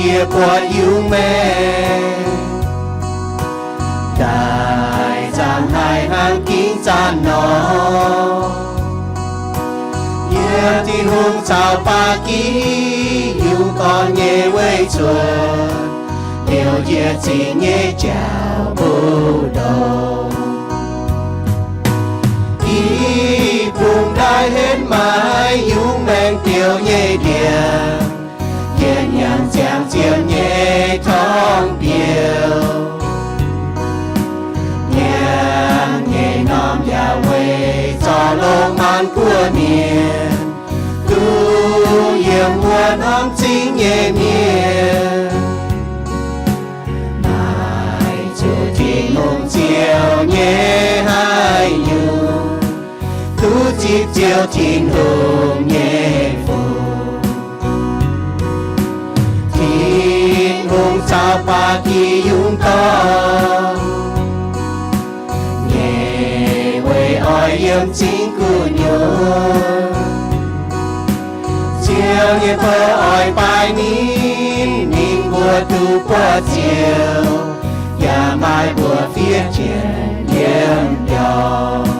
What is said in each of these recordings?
Yie buatc yungz maengc daaih zaangc haic hnangv gingx zanc nor. Yiem Tin-Hungh caux ba'gi yungz dorn nyei weic zuoqc, liouh njiec zingx nyei jauv mbu'ndongx. I bung ndaaiv henv maaih yungz maengc biouv nyei ndie, yie nyanc ziangh zien nyei torngv biouv. Nyanc nyei norm yaac weic zorc longx maanc guoqv mienh, duqv yiem wuov norm zingv nyei mienh. Maaih zuqc Tin-Hungh ziouc nyei haaix nyungc, duqv zipv Ziouv Tin-Hungh nyei fungc. Tin-Hungh caux ba'gi yungz dorn nyei weic oix yiem zingv gu'nyuoz. Ziouv nyei bou oix baaix ninh, ninh mbuo duqv buatc Ziouv, yaac maaih mbuox fiev jienv yiem mbiorngz.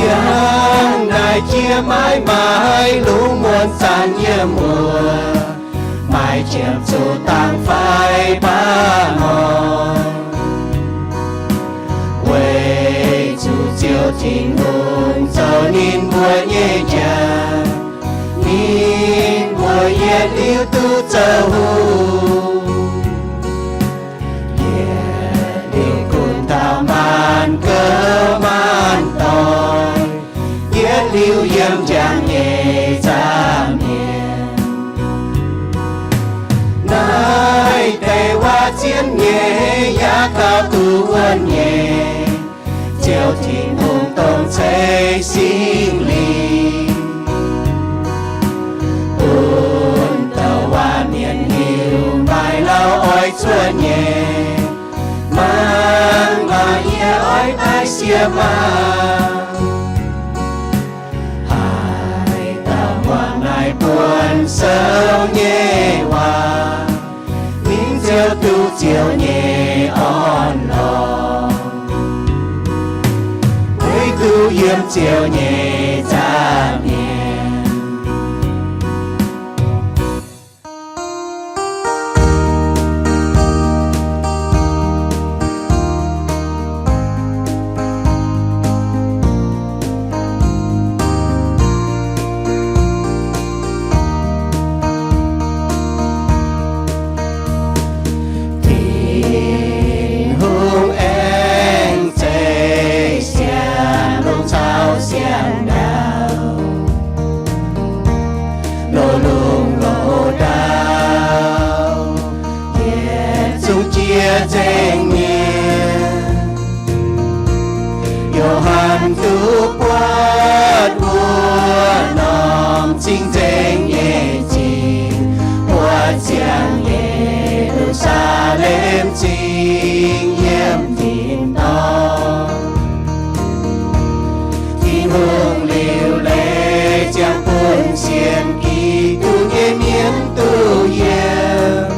Yangh naaic jiex maiv maaih lungz muonz zanc yiem wuov, maaih qiemx zuqc dangh fai baav hnoi. Weic zuqc Ziouv Tin-Hungh zoux ninh mbuo nyei njang, ninh mbuo yietc liuz duqv zoux hungh. Yietc liuz gunv taux maanc gouv maanc doic, yietc liuz yiem njang nyei nza'hmien. Naaiv deix waac zien nyei yaac gauh duqv wuonh nyei, Ziouv Tin-Hungh dongh ceix Singx Lingh, bun douc waac mienh hiuv maaih lauh oix cuotv nyei. Mangc maah! Yie oix daaih siev maah! Haaix dauh muangx naaiv buonv sou nyei waac, ninh ziouc duqv Ziouv nyei orn-lorqc, duqv yiem Ziouv nyei nza'hmien. Tin-Hungh aengx zeix siang-lungh caux siang-ndaauv, loz-lungh loz-ndaauv, yietc zungv jiex nzengc mienh. Yo^han duqv buatc wuov norm cing-nzengc nyei zingh, buatc ziangh Ye^lu^saa^lem Zingh yiem tin-dorngh. Tin-Hungh liuc leiz ziangh bun sienx Giduc nyei mienh duqv yiem,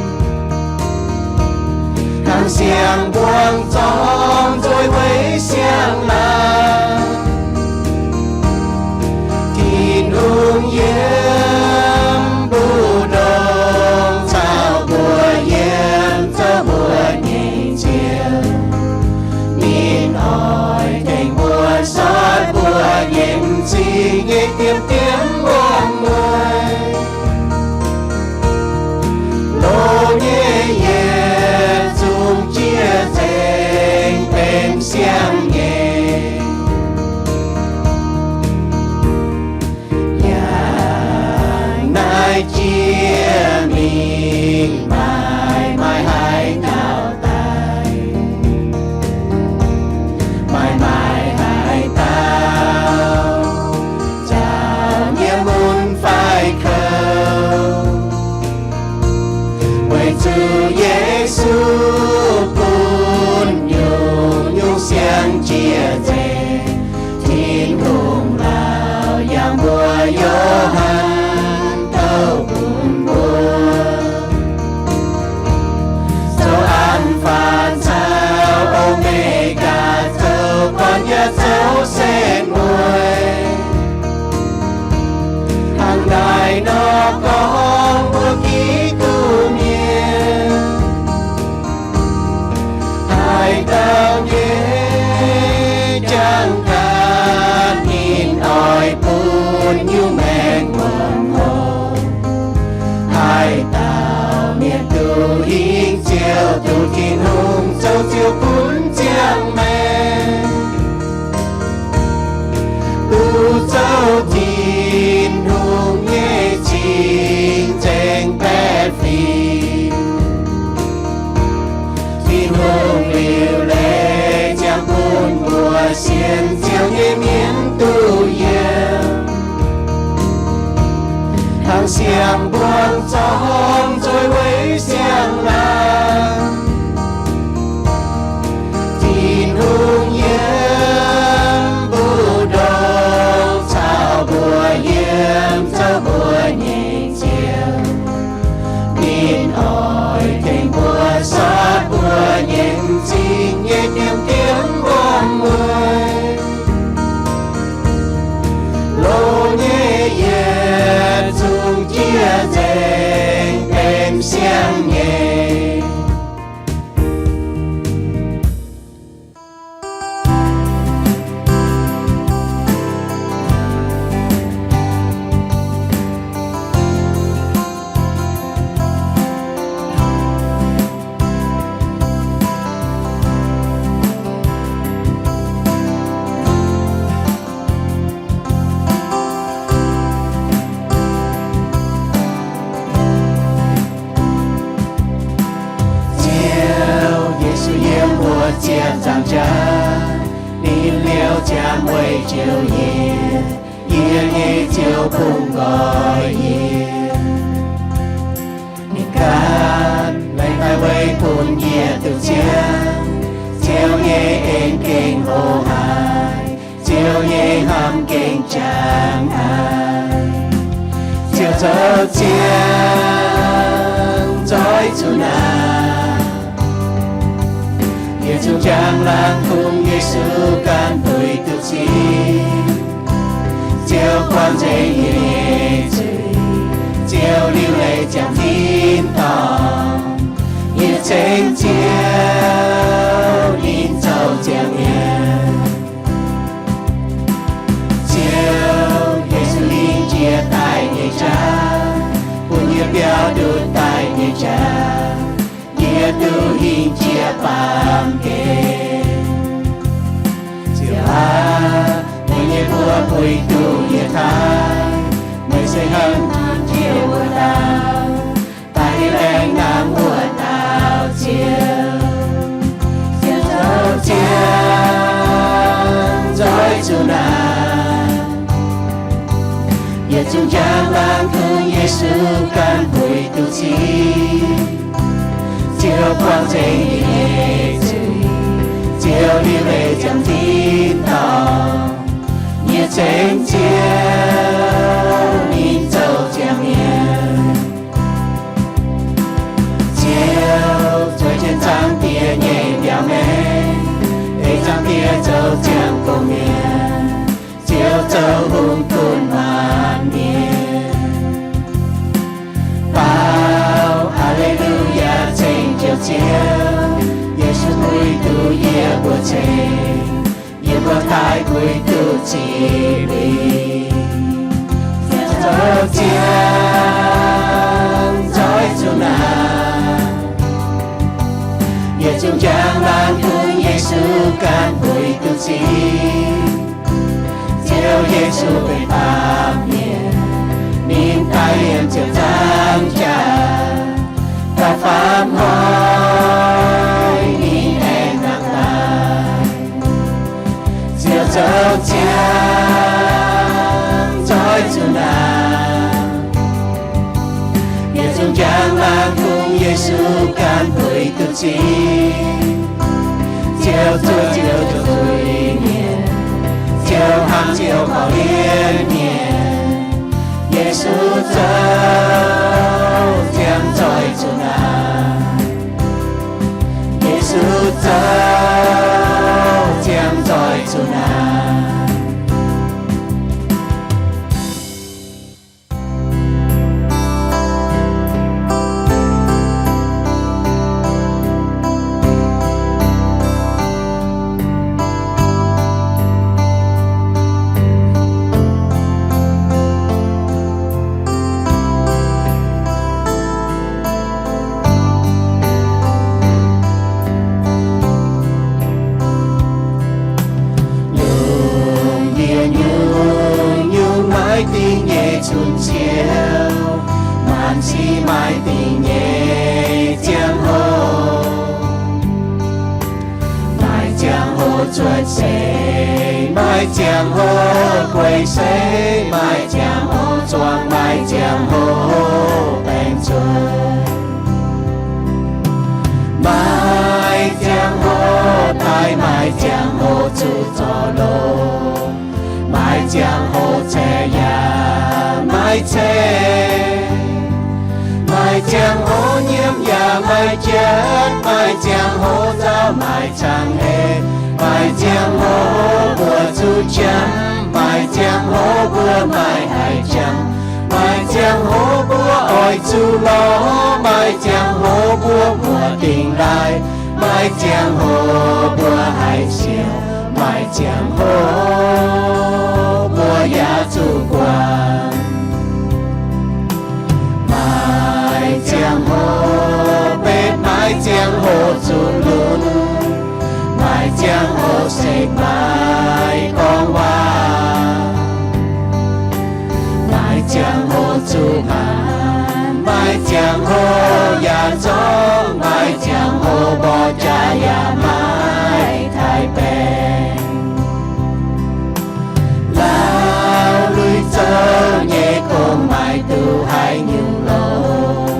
hnangv siang mbuangz zorng nzueic weic siang-laangc. Tin-Hungh yiem mbu'ndongx caux mbuo yiem, zoux mbuo nyei Ziouv. Ninh oix tengx mbuo sortv mbuo nyei m'zing nyei diemv-diemv muangx mueiz. Loz nyei yietc zungv jiex nzengc benx siang sienx Ziouv nyei mienh duqv yiem. Hnangv siang-mbuangz zorng nzueic weic siang-laangc, Tin-Hungh yiem mbu'ndongx caux mbuo yiem, zoux mbuo nyei Ziouv. Ninh oix tengx mbuo sortv mbuo nyei m'zing nyei diemv diemv wuom-mueic. Loz nyei yietc zungv jiex nzengc, benx siang nyei. Ziouv Yesu yiem wuov ziepc nzaangc jaax, ninh liouh ziangx weic njoux yie, yie nyei Ziouv bungx nqoi yie. Ninh ganh laengz daaih weic bun yie duqv cietv, Ziouv nyei en gengh hlo haic, Ziouv nyei hnamv gengh jangx haic. Ziouv zoux ziangx nzoih zuqc naaic, yietc zungv njang laangz kungx Yesu ganh puix duqv cing. Ziouv buangh nzengc yie nyei zuiz, Ziouv liuc leiz ziangx tin-dorngh, yie ceng Ziouv ninh zoux ziangx mienh. Ziouv Yesu hingh jiex daic nyei jaax, bun yie biaux ndutc daic nyei jaax, yie duqv hingh jiex baamh gen. Ziouv aac, meih nyei mbuox puix duqv yie taaih, meih se hnangv jiex wuov dauh, daaih yie laengz nangh wuov dauh Ziouv. Ziouv zoux ziangx nzoih zuqc naaic, yietc zungv njang laangz kungx Yesu ganh puix duqv cing. Ziouv buangh nzengc yie nyei zuiz, Ziouv liuc leiz ziangx tin-dorngh, yie ceng Ziouv ninh zoux ziangx mienh. Ziouv zueiz jienv Zaangc Diex nyei mbiauz maengc, ei Zaangc Diex zoux ziangx gox mienh, Ziouv zoux hungh dunh maanc mienh. Baaux aa^le^lu^yaa, ceng Ziouv Ziouv, Yesu puix duqv yie mbuo ceng, yie mbuo taaih puix duqv zipv lingc. Zoux ziangx nzoih zuqc naaic, yietc zungv njang laangz kungx Yesu ganh puix duqv cing. Ziouv Yesu benx baamh mienh, ninh daaih yiem ziepc nzaangc jaax, da'faam hnoi ninh aengx nangh daaih. Ziouv zoux ziangx nzoih zuqc naaic, yietc zungv njang laangz kungx Yesu ganh puix duqv cing. Ziouv zuov Ziouv zoux zuiz-mienh, Ziouv hnamv Ziouv korv-lienh mienh. Yesu zoux ziangx nzoih zuqc naaic, Yesu zoux ziangx nzoih zuqc naaic. Longc yie nyungc-nyungc maiv dingh nyei cun-ciou, maanc sic maiv dingh nyei ziangh hoc, maaih ziangh hoc cuotv seix Maaih ziangh hoc guei seix, maaih ziangh hoc zuangx, maaih ziangh hoc baengc zuqc. Maaih ziangh hoc daaih, maaih ziangh hoc zuqc zorc longx. Maaih ziangh hoc ceix yaac maiv ceix. Maaih ziangh hoc nyiemv yaac maiv jatv, maaih ziangh hoc nzauh maaih cang heix. Maaih ziangh hoc mbuo zuqc jangx, maaih ziangh hoc mbuo maiv haih jangx. Maaih ziangh hoc mbuo oix zuqc lorz, maaih ziangh hoc mbuo muoz dingc daaih. Maaih ziangh hoc mbuo haih siouc, maaih ziangh hoc mbuo yaac zuqc guangc. Maaih ziangh hoc betv, maaih ziangh hoc zuqc lunx. Maaih ziangh hoc sekv maiv gorngv waac. Maaih ziangh hoc zuqc hnaanx, maaih ziangh hoc yaac zorqv, maaih ziangh hoc mborqv jaax yaac maiv taaih baengc. Laauh lui zouv nyei gong maaih duqv haaix nyungc longx,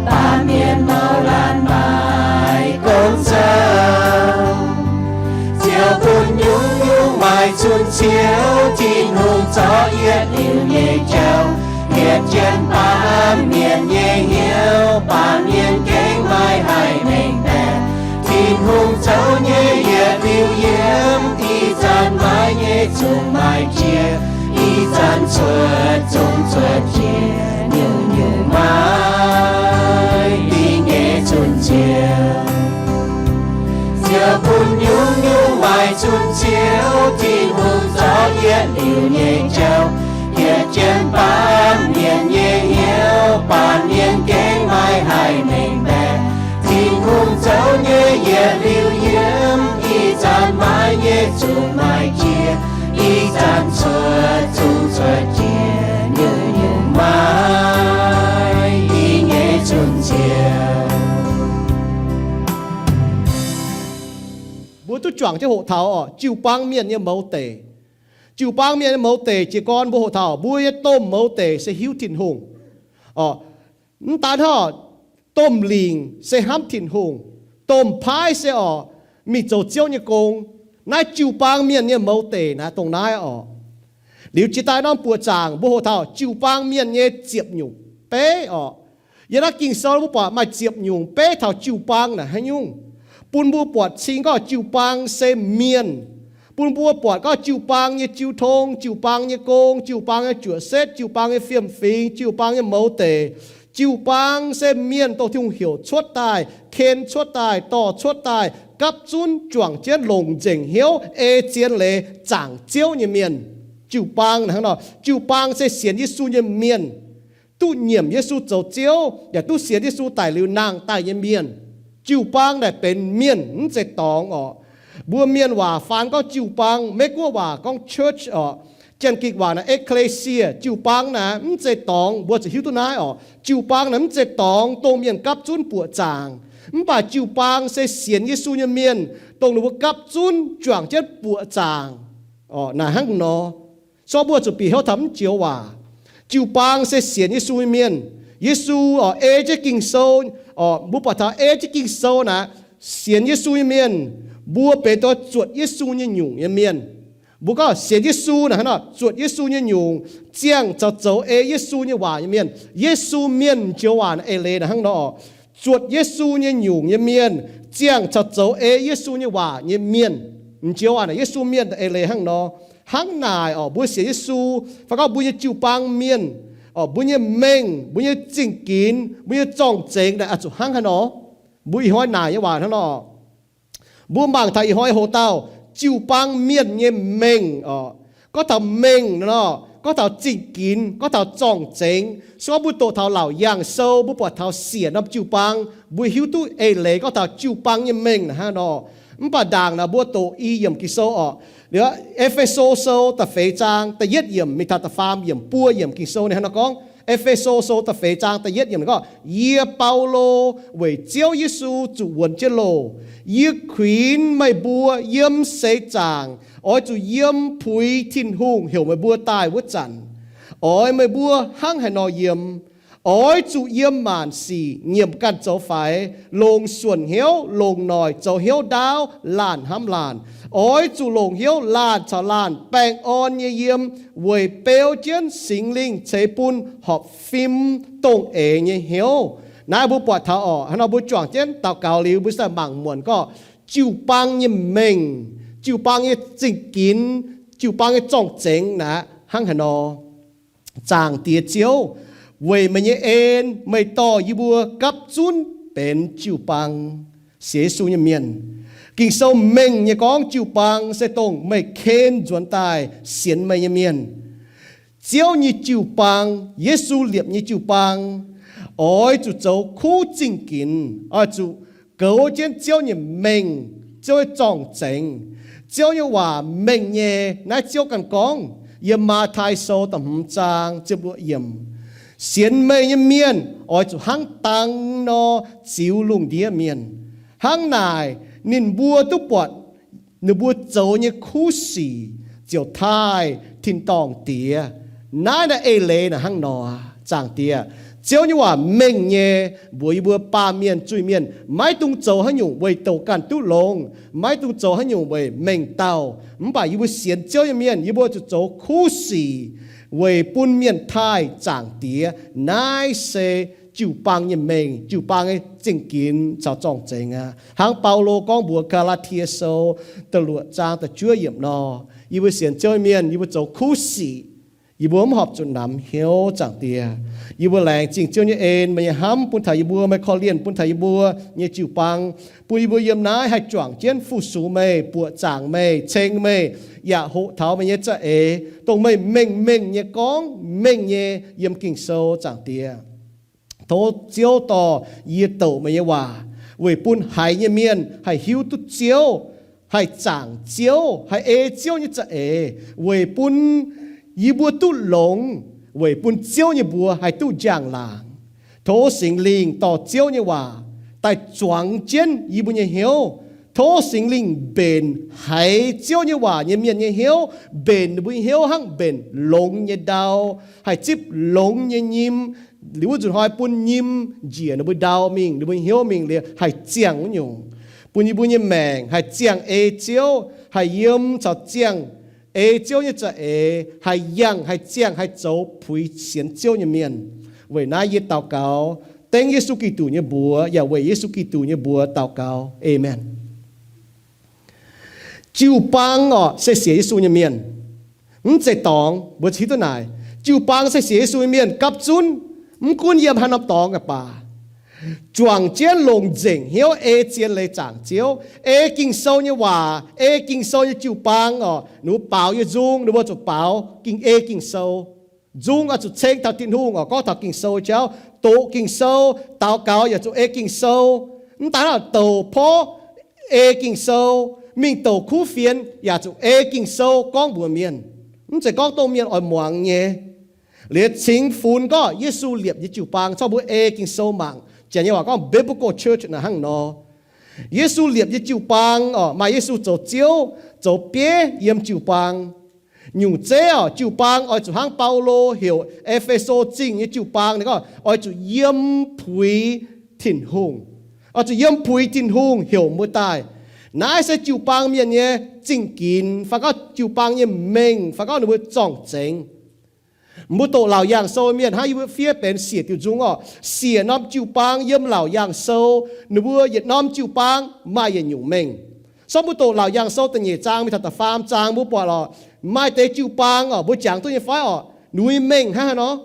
baamh mienh mouz laanh maaih gong zouv. Ziouv bun nyungc-nyungc maaih cun-ciouv, Tin-Hungh zorqv yietc liuz nyei jauv, yietc jienv baamh mienh nyei hnyouv, baamh mienh gengh maiv haih mengh baeqc. Tin-Hungh zoux nyei yietc liuz yiem, ih zanc maaih nyei zungv maaih jiex, ih zanc cuotv zungv cuotv jiex, nyungc-nyungc maaih dingc nyei cun-ciouv. Ziouv bun nyungc-nyungc maaih cun-ciouv, Tin-Hungh zorqv yietc liuz nyei jauv, yietc jienv baamh mienh nyei hnyouv, baamh mienh gengh maiv haih mengh baeqc. Tin-Hungh zoux nyei yietc liuz yiem, ih zanc maaih nyei zungv maaih jiex, ih zanc cuotv zungv cuotv jiex, nyungc-nyungc maaih dingc nyei cun-ciouv. Mbuo duqv juangc jienv hoqc taux oc, jiu-baang mienh nyei mouz deic. Jiu-baang mienh nyei mouz deic jiez gorn mbuo hoqc taux mbuo nyei domh mouz deic se hiuv Tin-Hungh. Oc, mv daan hnangv, domh lingc se hnamv Tin-Hungh, domh paaiv se oc, mingh zoux Ziouv nyei gong. Naaiv jiu-baang mienh nyei mouz deic naaiv dongh naaiv oc. Liuz jiex daaih norm buoqc zaangc mbuo hoqc taux jiu-baang mienh nyei ziepc nyungc beiv oc. Yiem naaiv Ging-Sou mbuo buatc maaih ziepc nyungc beiv taux jiu-baang naaic haaix nyungc, bun mbuo buatc cing gorngv jiu-baang se mienh, bun mbuo buatc gorngv jiu-baang nyei jiu tong, jiu-baang nyei gong, jiu-baang nyei juoqc setv, jiu-baang nyei fiem-fingx, jiu-baang nyei mouz deic. Jiu-baang se mienh dongh Tin-Hungh heuc cuotv daaih, ken cuotv daaih, dorh cuotv daaih, gapv zunv juangc jienv longc nzengc hnyouv ei zien leiz zaangc Ziouv nyei mienh. Jiu-baang naaic hnangv nor, jiu-baang se sienx Yesu nyei mienh, duqv nyiemc Yesu zoux Ziouv, yaac duqv sienx Yesu daic liuz nangh daaih nyei mienh. Jiu-baang naaic benx mienh, mv zeiz dorngx oc. Mbuo mienh waac faan gorngv jiu-baang, Meiv-Guoqv waac gorngv church oc. Janx-Gikc waac naaic ecclesia. Jiu-baang naaic mv zeiz dorngx, mbuo ziouc hiuv duqv naaiv oc. Jiu-baang naaic mv zeiz dorngx dongh mienh gapv zunv buoqc zaangc, mv baac jiu-baang se sienx Yesu nyei mienh, dongh ninh mbuo gapv zunv juangc jienv buoqc zaangc. Naaic hnangv nor, so mbuo zuqc bieqc hnyouv taux mv joux waac. Jiu-baang se sienx Yesu nyei mienh. Yesu oc, ei jienv Ging-Sou oc, mbuo buatc taux ei jienv Ging-Sou naaic, sienx Yesu nyei mienh, mbuo benx doix zuotc Yesu nyei nyungc nyei mienh. Mbuo gorngv sienx Yesu naaic hnangv nor, zuotc Yesu nyei nyungc, ziangh caux zoux ei Yesu nyei waac nyei mienh. Yesu mienh m'joux waac naaic eix leiz naaic hnangv nor, zuotc Yesu nyei nyungc nyei mienh, ziangh caux zoux ei Yesu nyei waac nyei mienh. M'joux waac naaic Yesu mienh eix leiz hnangv nor. Hnangv naaic oc, mbuo sienx Yesu, fai gorngv mbuo nyei jiu-baang mienh oc, mbuo nyei mengh, mbuo nyei zingh ginx, mbuo nyei zorng-zengx naaic oix zuqc hnangv haaix nor. Mbuo ih hnoi naaic nyei waac hnangv nor. Mbuo mangc taux ih hnoi hoc dauh jiu-baang mienh nyei mengh oc. Gorngv taux mengh nor, gorngv taux zingh ginx, gorngv taux zorng-zengx, se gorngv mbuo doqc taux Laauc Yaangh Sou, mbuo buatc taux siec norm jiu-baang, mbuo hiuv duqv eix leiz gorngv taux jiu-baang nyei mengh naaic hnangv nor. Mv baac ndaangc naaic mbuo doqc i yiemc Ging-Sou oc, E^fe^so Sou da'feix zaang da'yietv yiemc mingh taux da'faam yiemc, buo yiemc Ging-Sou ninh hnangv nor gorngv, E^fe^so Sou da'feix zaang da'yietv yiemc gorngv, Yie, Baulo, weic Ziouv Yesu zuqc wuonx jienv loh, yie kuinx meih mbuo yiem seix zaangc oix zuqc yiem puix Tin-Hungh heuc meih mbuo daaih wuov zanc. Oix meih mbuo hnangv haaix nor yiem. Oix zuqc yiem maanc sic nyiemc ganh zoux faix, longc suonc hnyouv, longc noic zoux hnyouv ndaauv laanh hnamv laanh. Oix zuqc longc hnyouv laanh caux laanh baengh orn nyei yiem, weic beu jienv Singx Lingh ceix bun horpc fim dongh eix nyei hnyouv. Naaiv mbuo buatc taux orqc, hnangv nor mbuo juangc jienv daux gaux liuz, mbuo se mangc muonc gorngv jiu-baang nyei mengh, jiu-baang nyei zingh ginx, jiu-baang nyei zorng-zengx naaic hnangv haaix nor. Zaangc Diex Ziouv, weic meih nyei en meih dorh yie mbuo gapv zunv benx jiu-baang, sienx Yesu nyei mienh. Ging-Sou mengh nyei gorngv jiu-baang se dongh meih ken nzuonx daaih sienx meih nyei mienh. Ziouv nyei jiu-baang, Yesu liepc nyei jiu-baang, oix zuqc zoux kuv zingh ginx, oix zuqc goux jienv Ziouv nyei mengh, Ziouv nyei zorng-zengx. Ziouv nyei waac mengh nyei, naaiv Ziouv ganh gorngv yiem Matv^tai Sou da'hmz zaang ziepc luoqc yiemc, Sienx meih nyei mienh oix zuqc hnangv dang nor ziux lungh ndiev mienh. Hnangv naaic ninh mbuo duqv buatc ninh mbuo zoux nyei kuv sic ziouc taaih tin-dorngh Diex. Naaiv naaiv eix leiz naaic hnangv nor. Zaangc Diex, Ziouv nyei waac mengh nyei mbuox yie mbuo baamh mienh zuiz-mienh maiv dungx zoux haaix nyungc weic douc ganh duqv longx, maiv dungx zoux haaix nyungc weic mengh dauh. Mv baac yie mbuo sienx Ziouv nyei mienh, yie mbuo zuqc zoux kuv sic weic bun mienh taaih Zaangc Diex. Naaiv se jiu-baang nyei mengh, jiu-baang nyei zingh ginx caux zorng-zengx aqv. Hnangv Baulo gorngv mbuox Gaa^laa^tie Sou da'luoqc zaang da'juov yiemc nor, yie mbuo sienx Ziouv nyei mienh, yie mbuo zoux kuv sic, yie mbuo mv horpc zuqc namx hnyouv, Zaangc Diex. Yie mbuo laengz zingh Ziouv nyei en, meih nyei hnamv bun taux yie mbuo, meih korv-lienh bun taux yie mbuo nyei jiu-baang, bun yie mbuo yiem naaiv haih juangc jienv fu-sux meih, buoqc zaangc meih, ceng meih, yaac hoqc taux meih nyei za'eix, dongh meih mengh mengh nyei gorngv mengh nyei yiem Ging-Sou, Zaangc Diex. Tov Ziouv dorh yie douc meih nyei waac weic bun haiz nyei mienh haih hiuv duqv Ziouv, haih zaangc Ziouv, haih ei Ziouv nyei za'eix, weic bun yie mbuo duqv longx, weic bun Ziouv nyei mbuox haih duqv njang-laangc. Tov Singx Lingh dorh Ziouv nyei waac daaih zuangx jienv yie mbuo nyei hnyouv. Tov Singx Lingh mbenc haiz Ziouv nyei waac nyei mienh nyei hnyouv, mbenc ninh mbuo nyei hnyouv hnangv mbenc longx nyei ndau, haih zipv longx nyei nyim. Liuz wuov nzunc hnoi bun nyim njiec ninh mbuo ndau mingh, ninh mbuo hnyouv mingh liuz haih ziangh wuov nyungc. Bun yie mbuo nyei maengc haih ziangh ei Ziouv, haih yiem caux ziangh ei Ziouv nyei za'eix, haih yangh haih ziangh haih zoux puix sienx Ziouv nyei mienh. Weic naaiv yie daux gaux dengv Yesu Giduc nyei mbuox, yaac weic Yesu Giduc nyei mbuox daux gaux. Aamen. Jiu-baang orqc se sienx Yesu nyei mienh. Mv zeiz dorngx, mbuo hiuv duqv naaic, jiu-baang se sienx Yesu nyei mienh gapv zunv, mv gunv yiem haaix norm dorngx aqv baac, juangc jienv longc nzengc hnyouv ei zien leiz zaangc Ziouv, ei Ging-Sou nyei waac, ei Ging-Sou nyei jiu-baang orqc. Ninh mbuo baaux nyei nzung, ninh mbuo zuqc baaux ging ei Ging-Sou. Nzung oix zuqc ceng taux Tin-Hungh orqc, gorngv taux Ging-Sou jauv, doqc Ging-Sou, daux gaux yaac zuqc ei Ging-Sou. Mv daaih hnangv douc porv ei Ging-Sou, mingh douc kuv fienx yaac zuqc ei Ging-Sou gorngv mbuox mienh. Mv zeiz gorngv dongh mienh oix muangx nyei. Liuz cingx funx gorngv Yesu liepc nyei jiu-baang, corc mbuo ei Ging-Sou mangc, janx nyei waac gorngv biblical church naaic hnangv nor. Yesu liepc nyei jiu-baang orqc, maaih Yesu zoux Ziouv, zoux bieiv yiem jiu-baang. Nyungc zeiv orqc, jiu-baang oix zuqc hnangv Baulo heuc E^fe^so Zingh nyei jiu-baang ninh gorngv oix zuqc yiem puix Tin-Hungh. Oix zuqc yiem puix Tin-Hungh heuc mbuo daaih. Naaiv se jiu-baang mienh nyei zingh ginx, fai gorngv jiu-baang nyei mengh, fai gorngv ninh mbuo zorng-zengx. Mbuo doqc Laauc Yaangh Sou mienh hnangv yie mbuo fiev benx siec diuc nzung orqc. Siec norm jiu-baang yiem Laauc Yaangh Sou, ninh mbuo yietc norm jiu-baang maaih yietc nyungc mengh. Sorng mbuo doqc Laauc Yaangh Sou da'nyeic zaang mingh taux da'faam zaang mbuo buatc lorqc, maaih deix jiu-baang orqc, mbuo jangx duqv nyei fai orqc, ninh mbuo nyei mengh hnangv haaix nor.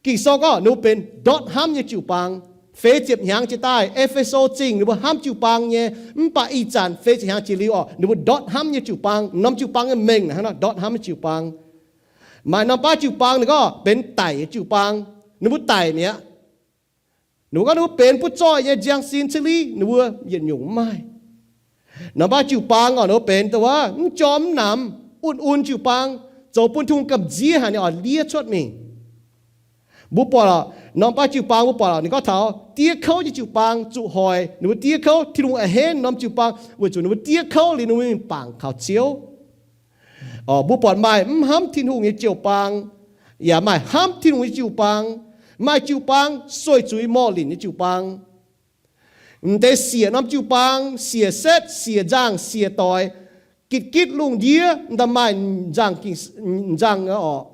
Ging-Sou gorngv ninh mbuo benx ndortv hnamv nyei jiu-baang. Feix ziepc hnyangx jiex daaih, E^fe^so Zingh ninh mbuo hnamv jiu-baang nyei, mv baac ih zanc feix ziepc hnyangx jiex liuz orqc, ninh mbuo ndortv hnamv nyei jiu-baang. Norm jiu-baang nyei mengh hnangv haaix nor, ndortv hnamv nyei jiu-baang. Maaih norm baav jiu-baang ninh gorngv benx daic nyei jiu-baang, ninh mbuo daic mi'aqv. Ninh mbuo gorngv ninh mbuo benx butv zoih nyei nziang sin cili, ninh mbuo yietc nyungc mv maaih. Norm baav jiu-baang orqc, ninh mbuo benx dongh wuov mv jorm mv namx, un-un jiu-baang, zoux bun Tin-Hungh gamh nziev haic, ninh oix liev cuotv mingh. Mbuo buatc norm baav jiu-baang, mbuo buatc ninh gorngv taux diev kouv nyei jiu-baang zuqc hoic ninh mbuo diev kouv. Tin-Hungh a'hneiv norm jiu-baang weic zuqc ninh mbuo diev kouv liuz ninh mbuo mingh bangc kaux Ziouv. Mbuo buatc maaih mv hnamv Tin-Hungh nyei jiu-baang, yaac maaih hnamv Tin-Hungh nyei jiu-baang. Maaih jiu-baang sueih zuiz morh linc nyei jiu-baang. M'deix siec norm jiu-baang, siec setv, siec nzangh, siec doic, gitv gitv lungh ndiev, m'daaih maaih nzangh, nzangh orqc.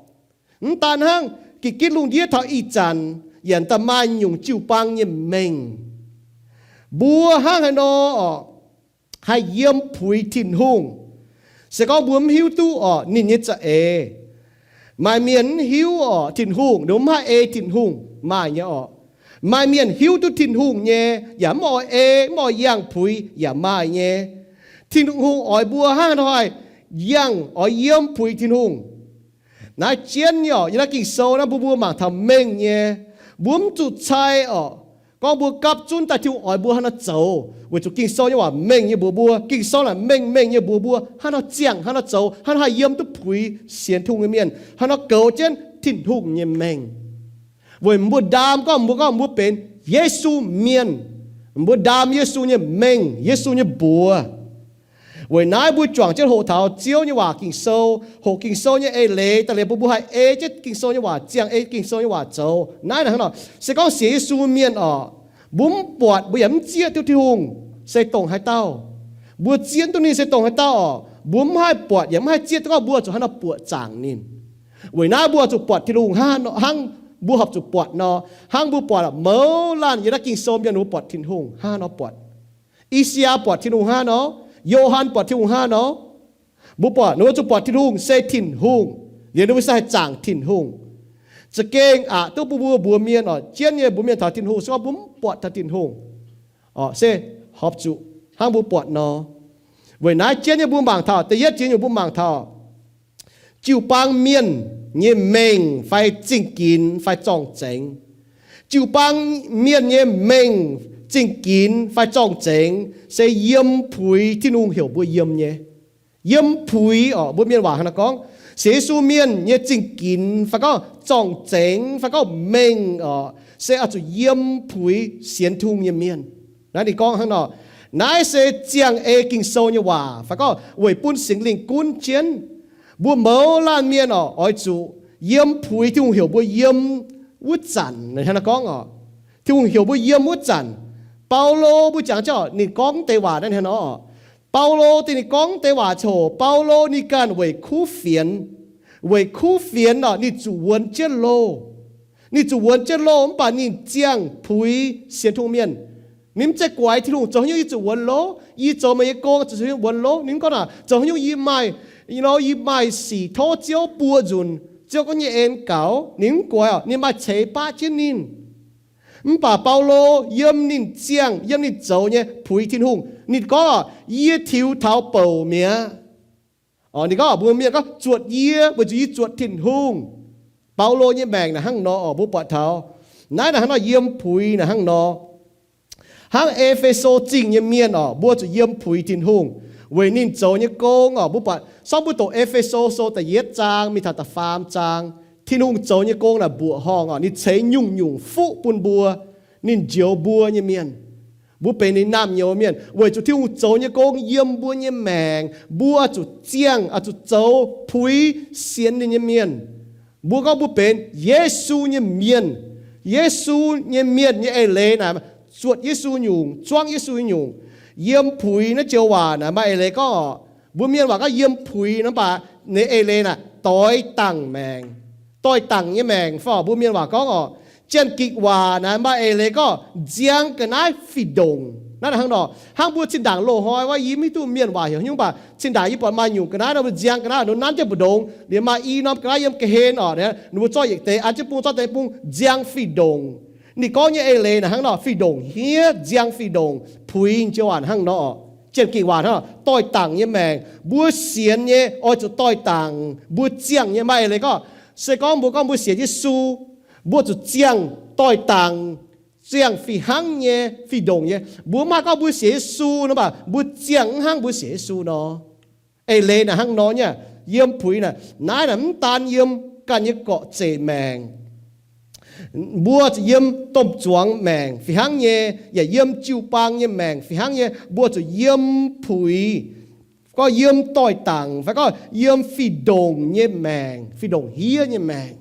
Mv daan hnangv, gitv gitv lungh ndiev taux ih zanc yaac m'daaih maaih nyungc jiu-baang nyei mengh. Mbuo hnangv haaix nor orqc, haih yiem puix Tin-Hungh? Se gorngv mbuo mv hiuv duqv orqc ninh nyei za'eix. Maaih mienh mv hiuv orqc Tin-Hungh, ninh mv haih ei Tin-Hungh, maaih nyei orqc. Maaih mienh hiuv duqv Tin-Hungh nyei yaac mv oix ei, mv oix yangh puix yaac maaih nyei. Tin-Hungh oix mbuo hnangv haaix nor haih yangh oix yiem puix Tin-Hungh? Naaiv jienv nyei orqc, yiem naaiv Ging-Sou naaiv mbuo, mbuo mangc taux mengh nyei. Mbuo mv zuqc cai orqc, gorngv mbuo gapv zunv daaih Tin-Hungh oix mbuo hnangv haaix nor zoux, weic zuqc Ging-Sou nyei waac mengh nyei mbuox mbuo. Ging-Sou naaic mengh mengh nyei mbuox mbuo hnangv haaix nor ziangh, hnangv haaix nor zoux, hnangv haaix nor haih yiem duqv puix sienx Tin-Hungh nyei mienh, hnangv haaix nor goux jienv Tin-Hungh nyei mengh. Weic mbuo ndaam gorngv, mbuo gorngv mbuo benx Yesu mienh, mbuo ndaam Yesu nyei mengh, Yesu nyei mbuox. Weic naaiv mbuo juangc jienv hoqc taux Ziouv nyei waac Ging-Sou, hoqc Ging-Sou nyei eix leiz daaih liuz bun mbuo haih ei jienv Ging-Sou nyei waac, ziangh ei Ging-Sou nyei waac zoux. Naaiv hnangv nor, se gorngv sienx Yesu mienh orqc, mbuo mv buatc mbuo yaac mv zieqv duqv Tin-Hungh se dongh haaix dauh. Mbuo zieqv duqv ninh se dongh haaix dauh orqc, mbuo mv haih buatc yaac mv haih zieqv duqv gorngv mbuo zuqc haaix nor buoqc zaangc ninh. Weic naaiv mbuo zuqc buatc Tin-Hungh hnangv, hnangv mbuo horpc zuqc buatc nor, hnangv mbuo buatc mouz laanh yiem naaiv Ging-Sou mienh mbuo buatc Tin-Hungh hnangv haaix nor buatc. I^saa^yaa buatc Tin-Hungh hnangv nor, Yo^han buatc Tin-Hungh hnangv nor. Mbuo buatc ninh mbuo zuqc buatc Tin-Hungh se Tin-Hungh, liuz ninh mbuo se haih zaangc Tin-Hungh. Za'gengh aqc duqv bun mbuo mbuox mienh orqc, jienv nyei mbuox mienh taux Tin-Hungh se gorngv mbuo mv buatc taux Tin-Hungh orqc, se horpc zuqc hnangv mbuo buatc nor. Weic naaiv jienv nyei mbuo mangc taux da'yietv jiex nyungc mbuo mangc taux jiu-baang mienh nyei mengh fai zingh ginx fai zorng-zengx. Jiu-baang mienh nyei mengh, zingh ginx fai zorng-zengx se yiem puix Tin-Hungh heuc mbuo yiem nyei. Yiem puix orqc, mbuo mienh waac hnangv naaiv gorngv, sienx Yesu mienh nyei zingh ginx fai gorngv zorng-zengx fai gorngv mengh orqc, se oix zuqc yiem puix sienx Tin-Hungh nyei mienh. Naaiv ninh gorngv hnangv nor, naaiv se ziangh ei Ging-Sou nyei waac fai gorngv weic bun Singx Lingh gunv jienv. Mbuo mouz laanh mienh orqc, oix zuqc yiem puix Tin-Hungh heuc mbuo yiem wuov zanc. Hnangv naaiv gorngv orqc, Tin-Hungh heuc mbuo yiem wuov zanc. Baulo mbuo jangx jienv orqc, ninh gorngv deix waac naaiv hnangv nor orqc. Baulo deix ninh gorngv deix waac coc, Baulo ninh ganh weic kuv fienx, weic kuv fienx orqc, ninh zuqc wuonx jienv loh. Ninh zuqc wuonx jienv loh mv baac ninh ziangh puix sienx Tin-Hungh mienh. Ninh mv zeiz guaix Tin-Hungh, zoux haaix nyungc yie zuqc wuonx loh? Yie zoux meih nyei gong zuqc wuonx loh? Ninh mv gorngv naaic, zoux haaix nyungc yie maaih, yie maaih sic tov Ziouv buo nzunc, Ziouv gorngv nyei en gaux. Ninh mv guaix orqc, ninh maaih ceix baqv jienv ninh. Mv baac Baulo yiem ninh ziangh, yiem ninh zoux nyei puix Tin-Ungh. Ninh gorngv, yie tiux taux bouc mi'aqv. Ninh gorngv, mbuo mienh gorngv, zuotc yie weic zuqc yie zuotc Tin-Hungh. Baulo nyei maengc naaic hnangv nor oc, mbuo buatc taux naaiv naaic hnangv nor, yiem puix naaic hnangv nor. Hnangv E^fe^so Zingh nyei mienh oc, mbuo zuqc yiem puix Tin-Hungh weic ninh zoux nyei gong oc. Mbuo buatc, sorng mbuo doqc E^fe^so Sou da'yietv zaang mingh taux da'faam zaang, Tin-Hungh zoux nyei gong naaic mbuoqc horngh oc. Ninh ceix nyungc-nyungc fuqv bun mbuo, ninh njoux mbuo nyei mienh. Mbuo benx ninh naamh nyouz mienh weic zuqc Tin-Hungh zoux nyei gong yiem mbuo nyei maengc, mbuo zuqc ziangh, zuqc zoux puix sienx ninh nyei mienh. Mbuo gorngv mbuo benx Yesu nyei mienh. Yesu nyei mienh nyei eix leiz naaic, zuotc Yesu nyungc, zuangv Yesu nyungc. Yiem puix naaiv joux waac naaic maaih eix leiz gorngv oc, mbuo mienh waac gorngv yiem puix nor, mv baac ninh eix leiz naaic doix dangc maengc, doix dangc nyei maengc fai mbuo mienh waac gorngv oc, Janx-Gikc waac naaic maaih eix leiz gorngv nziang ga'naaiv fih ndongc. Naaiv hnangv nor, hnangv mbuo zinh ndaangc loz-hnoi wuov, yie mv hiuv duqv mienh waac heuc haaix nyungc, mv baac zinh ndaangc yie buatc maaih nyungc ga'naaiv nor mbuo nziang ga'naaiv nor nanv jienv mbu'ndongx, liemh maaih i norm ga'naaiv yiem ga'hlen oc, ninh mbuo zorqv yietc deix an jienv bung, zorqv deix bung, nziang fih ndongc. Ninh gorngv nyei eix leiz naaic hnangv nor, fih ndongc hniev, nziang fih ndongc, puix joux waac hnangv nor oc. Janx-Gikc waac hnangv nor, doix dangc nyei maengc. Mbuo sienx nyei oix zuqc doix dangc, mbuo ziangh nyei maaih eix leiz gorngv, se gorngv mbuo gorngv mbuo sienx Yesu, mbuo zuqc ziangh doix dangc, ziangh fih hnangv nyei, fih ndongc nyei. Mbuo mv haih gorngv mbuo sienx Yesu nor, mv baac mbuo ziangh mv hnangv mbuo sienx Yesu nor. Eix leiz naaic hnangv nor nyei, yiem puix naaic, naaiv naaic mv daan yiem ganh nyei gorqv-zeic maengc. Mbuo zuqc yiem domh zuangx maengc fih hnangv nyei, yaac yiem jiu-baang nyei maengc fih hnangv nyei, mbuo zuqc yiem puix, gorngv yiem doix-dangc, fai gorngv yiem fih ndongc nyei maengc, fih ndongc hniev nyei maengc.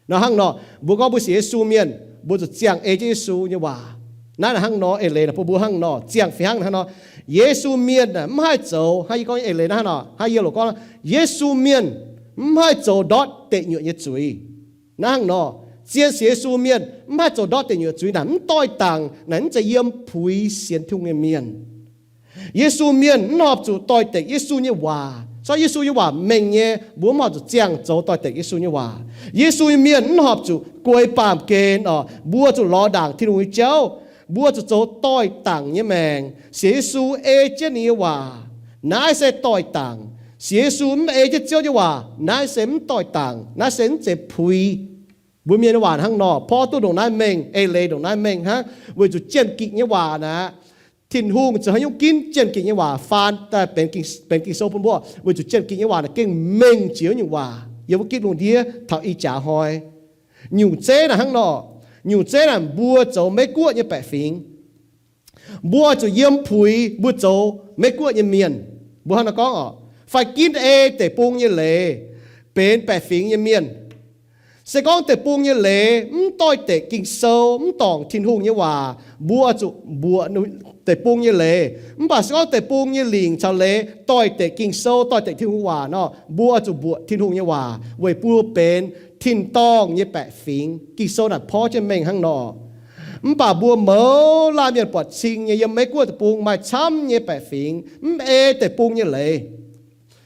Nor hnangv nor, mbuo gorngv mbuo sienx Yesu mienh, mbuo zuqc ziangh ei jienv Yesu nyei waac. Naaiv hnangv nor eix leiz bun mbuo hnangv nor, ziangh fih hnangv hnangv nor. Yesu mienh mv haih zoux, hnangv yie gorngv eix leiz naaiv hnangv nor, hnangv yie loc gorngv, Yesu mienh mv haih zoux ndortv deic nyuoqc nyei zuiz. Naaiv hnangv nor, zien sienx Yesu mienh mv haih zoux ndortv deic nyuoqc zuiz naaic, mv doix-dangc naaic, mv zeiz yiem puix sienx Tin-Hungh nyei mienh. Yesu mienh mv horpc zuqc doix-dekc Yesu nyei waac. Corc Yesu nyei waac mengh nyei, mbuo mv horpc zuqc ziangh zoux doix-dekc Yesu nyei waac. Yesu nyei mienh mv horpc zuqc guei baamh gen oc, mbuo zuqc lorz ndaangc Tin-Hungh nyei jauv. Mbuo zuqc zoux doix-dangc nyei maengc, sienx Yesu ei jienv ninh nyei waac, naaiv se doix-dangc. Sienx Yesu mv ei jienv Ziouv nyei waac, naaiv se mv doix-dangc, naaiv se mv zeiz puix. Mbuo mienh nyei waac hnangv nor, porv duqv ndongc naaiv mengh, eix leiz ndongc naaiv mengh hnangv, weic zuqc jien-gikc nyei waac naaic, Tin-Hungh ziouc haaix nyungc ginv jien-gikc nyei waac faan daaih benx Ging-Sou bun mbuo, weic zuqc jien-gikc nyei waac naaic gengh mengh jiex nyungc waac yiem wuov gitv lungh ndiev taux ih jaax hnoi. Nyungc zeiv naaic hnangv nor, nyungc zeiv naaic mbuo zoux Meiv-Guoqv nyei baeqc fingx, mbuo oix zuqc yiem puix mbuo zoux Meiv-Guoqv nyei mienh. Mbuo hnangv nor gorngv oc, fai ginv ei deic-bung nyei leiz benx baeqc fingx nyei mienh. Se gorngv deic-bung nyei leiz mv doix-dekc Ging-Sou, mv dorngc Tin-Hungh nyei waac, mbuo oix zuqc mbuoqc deic-bung nyei leiz. Mv baac se gorngv deic-bung nyei lingc caux leiz doix-dekc Ging-Sou, doix-dekc Tin-Hungh waac nor, mbuo oix zuqc mbuoqc Tin-Hungh nyei waac weic bun mbuo benx tin-dorngh nyei baeqc fingx. Ging-Sou naaic porv jienv mengh hnangv nor. Mv baac mbuo mouz laanh mienh buatc cing nyei yiem Meiv-Guoqv deic-bung maaih camv nyei baeqc fingx mv ei deic-bung nyei leiz.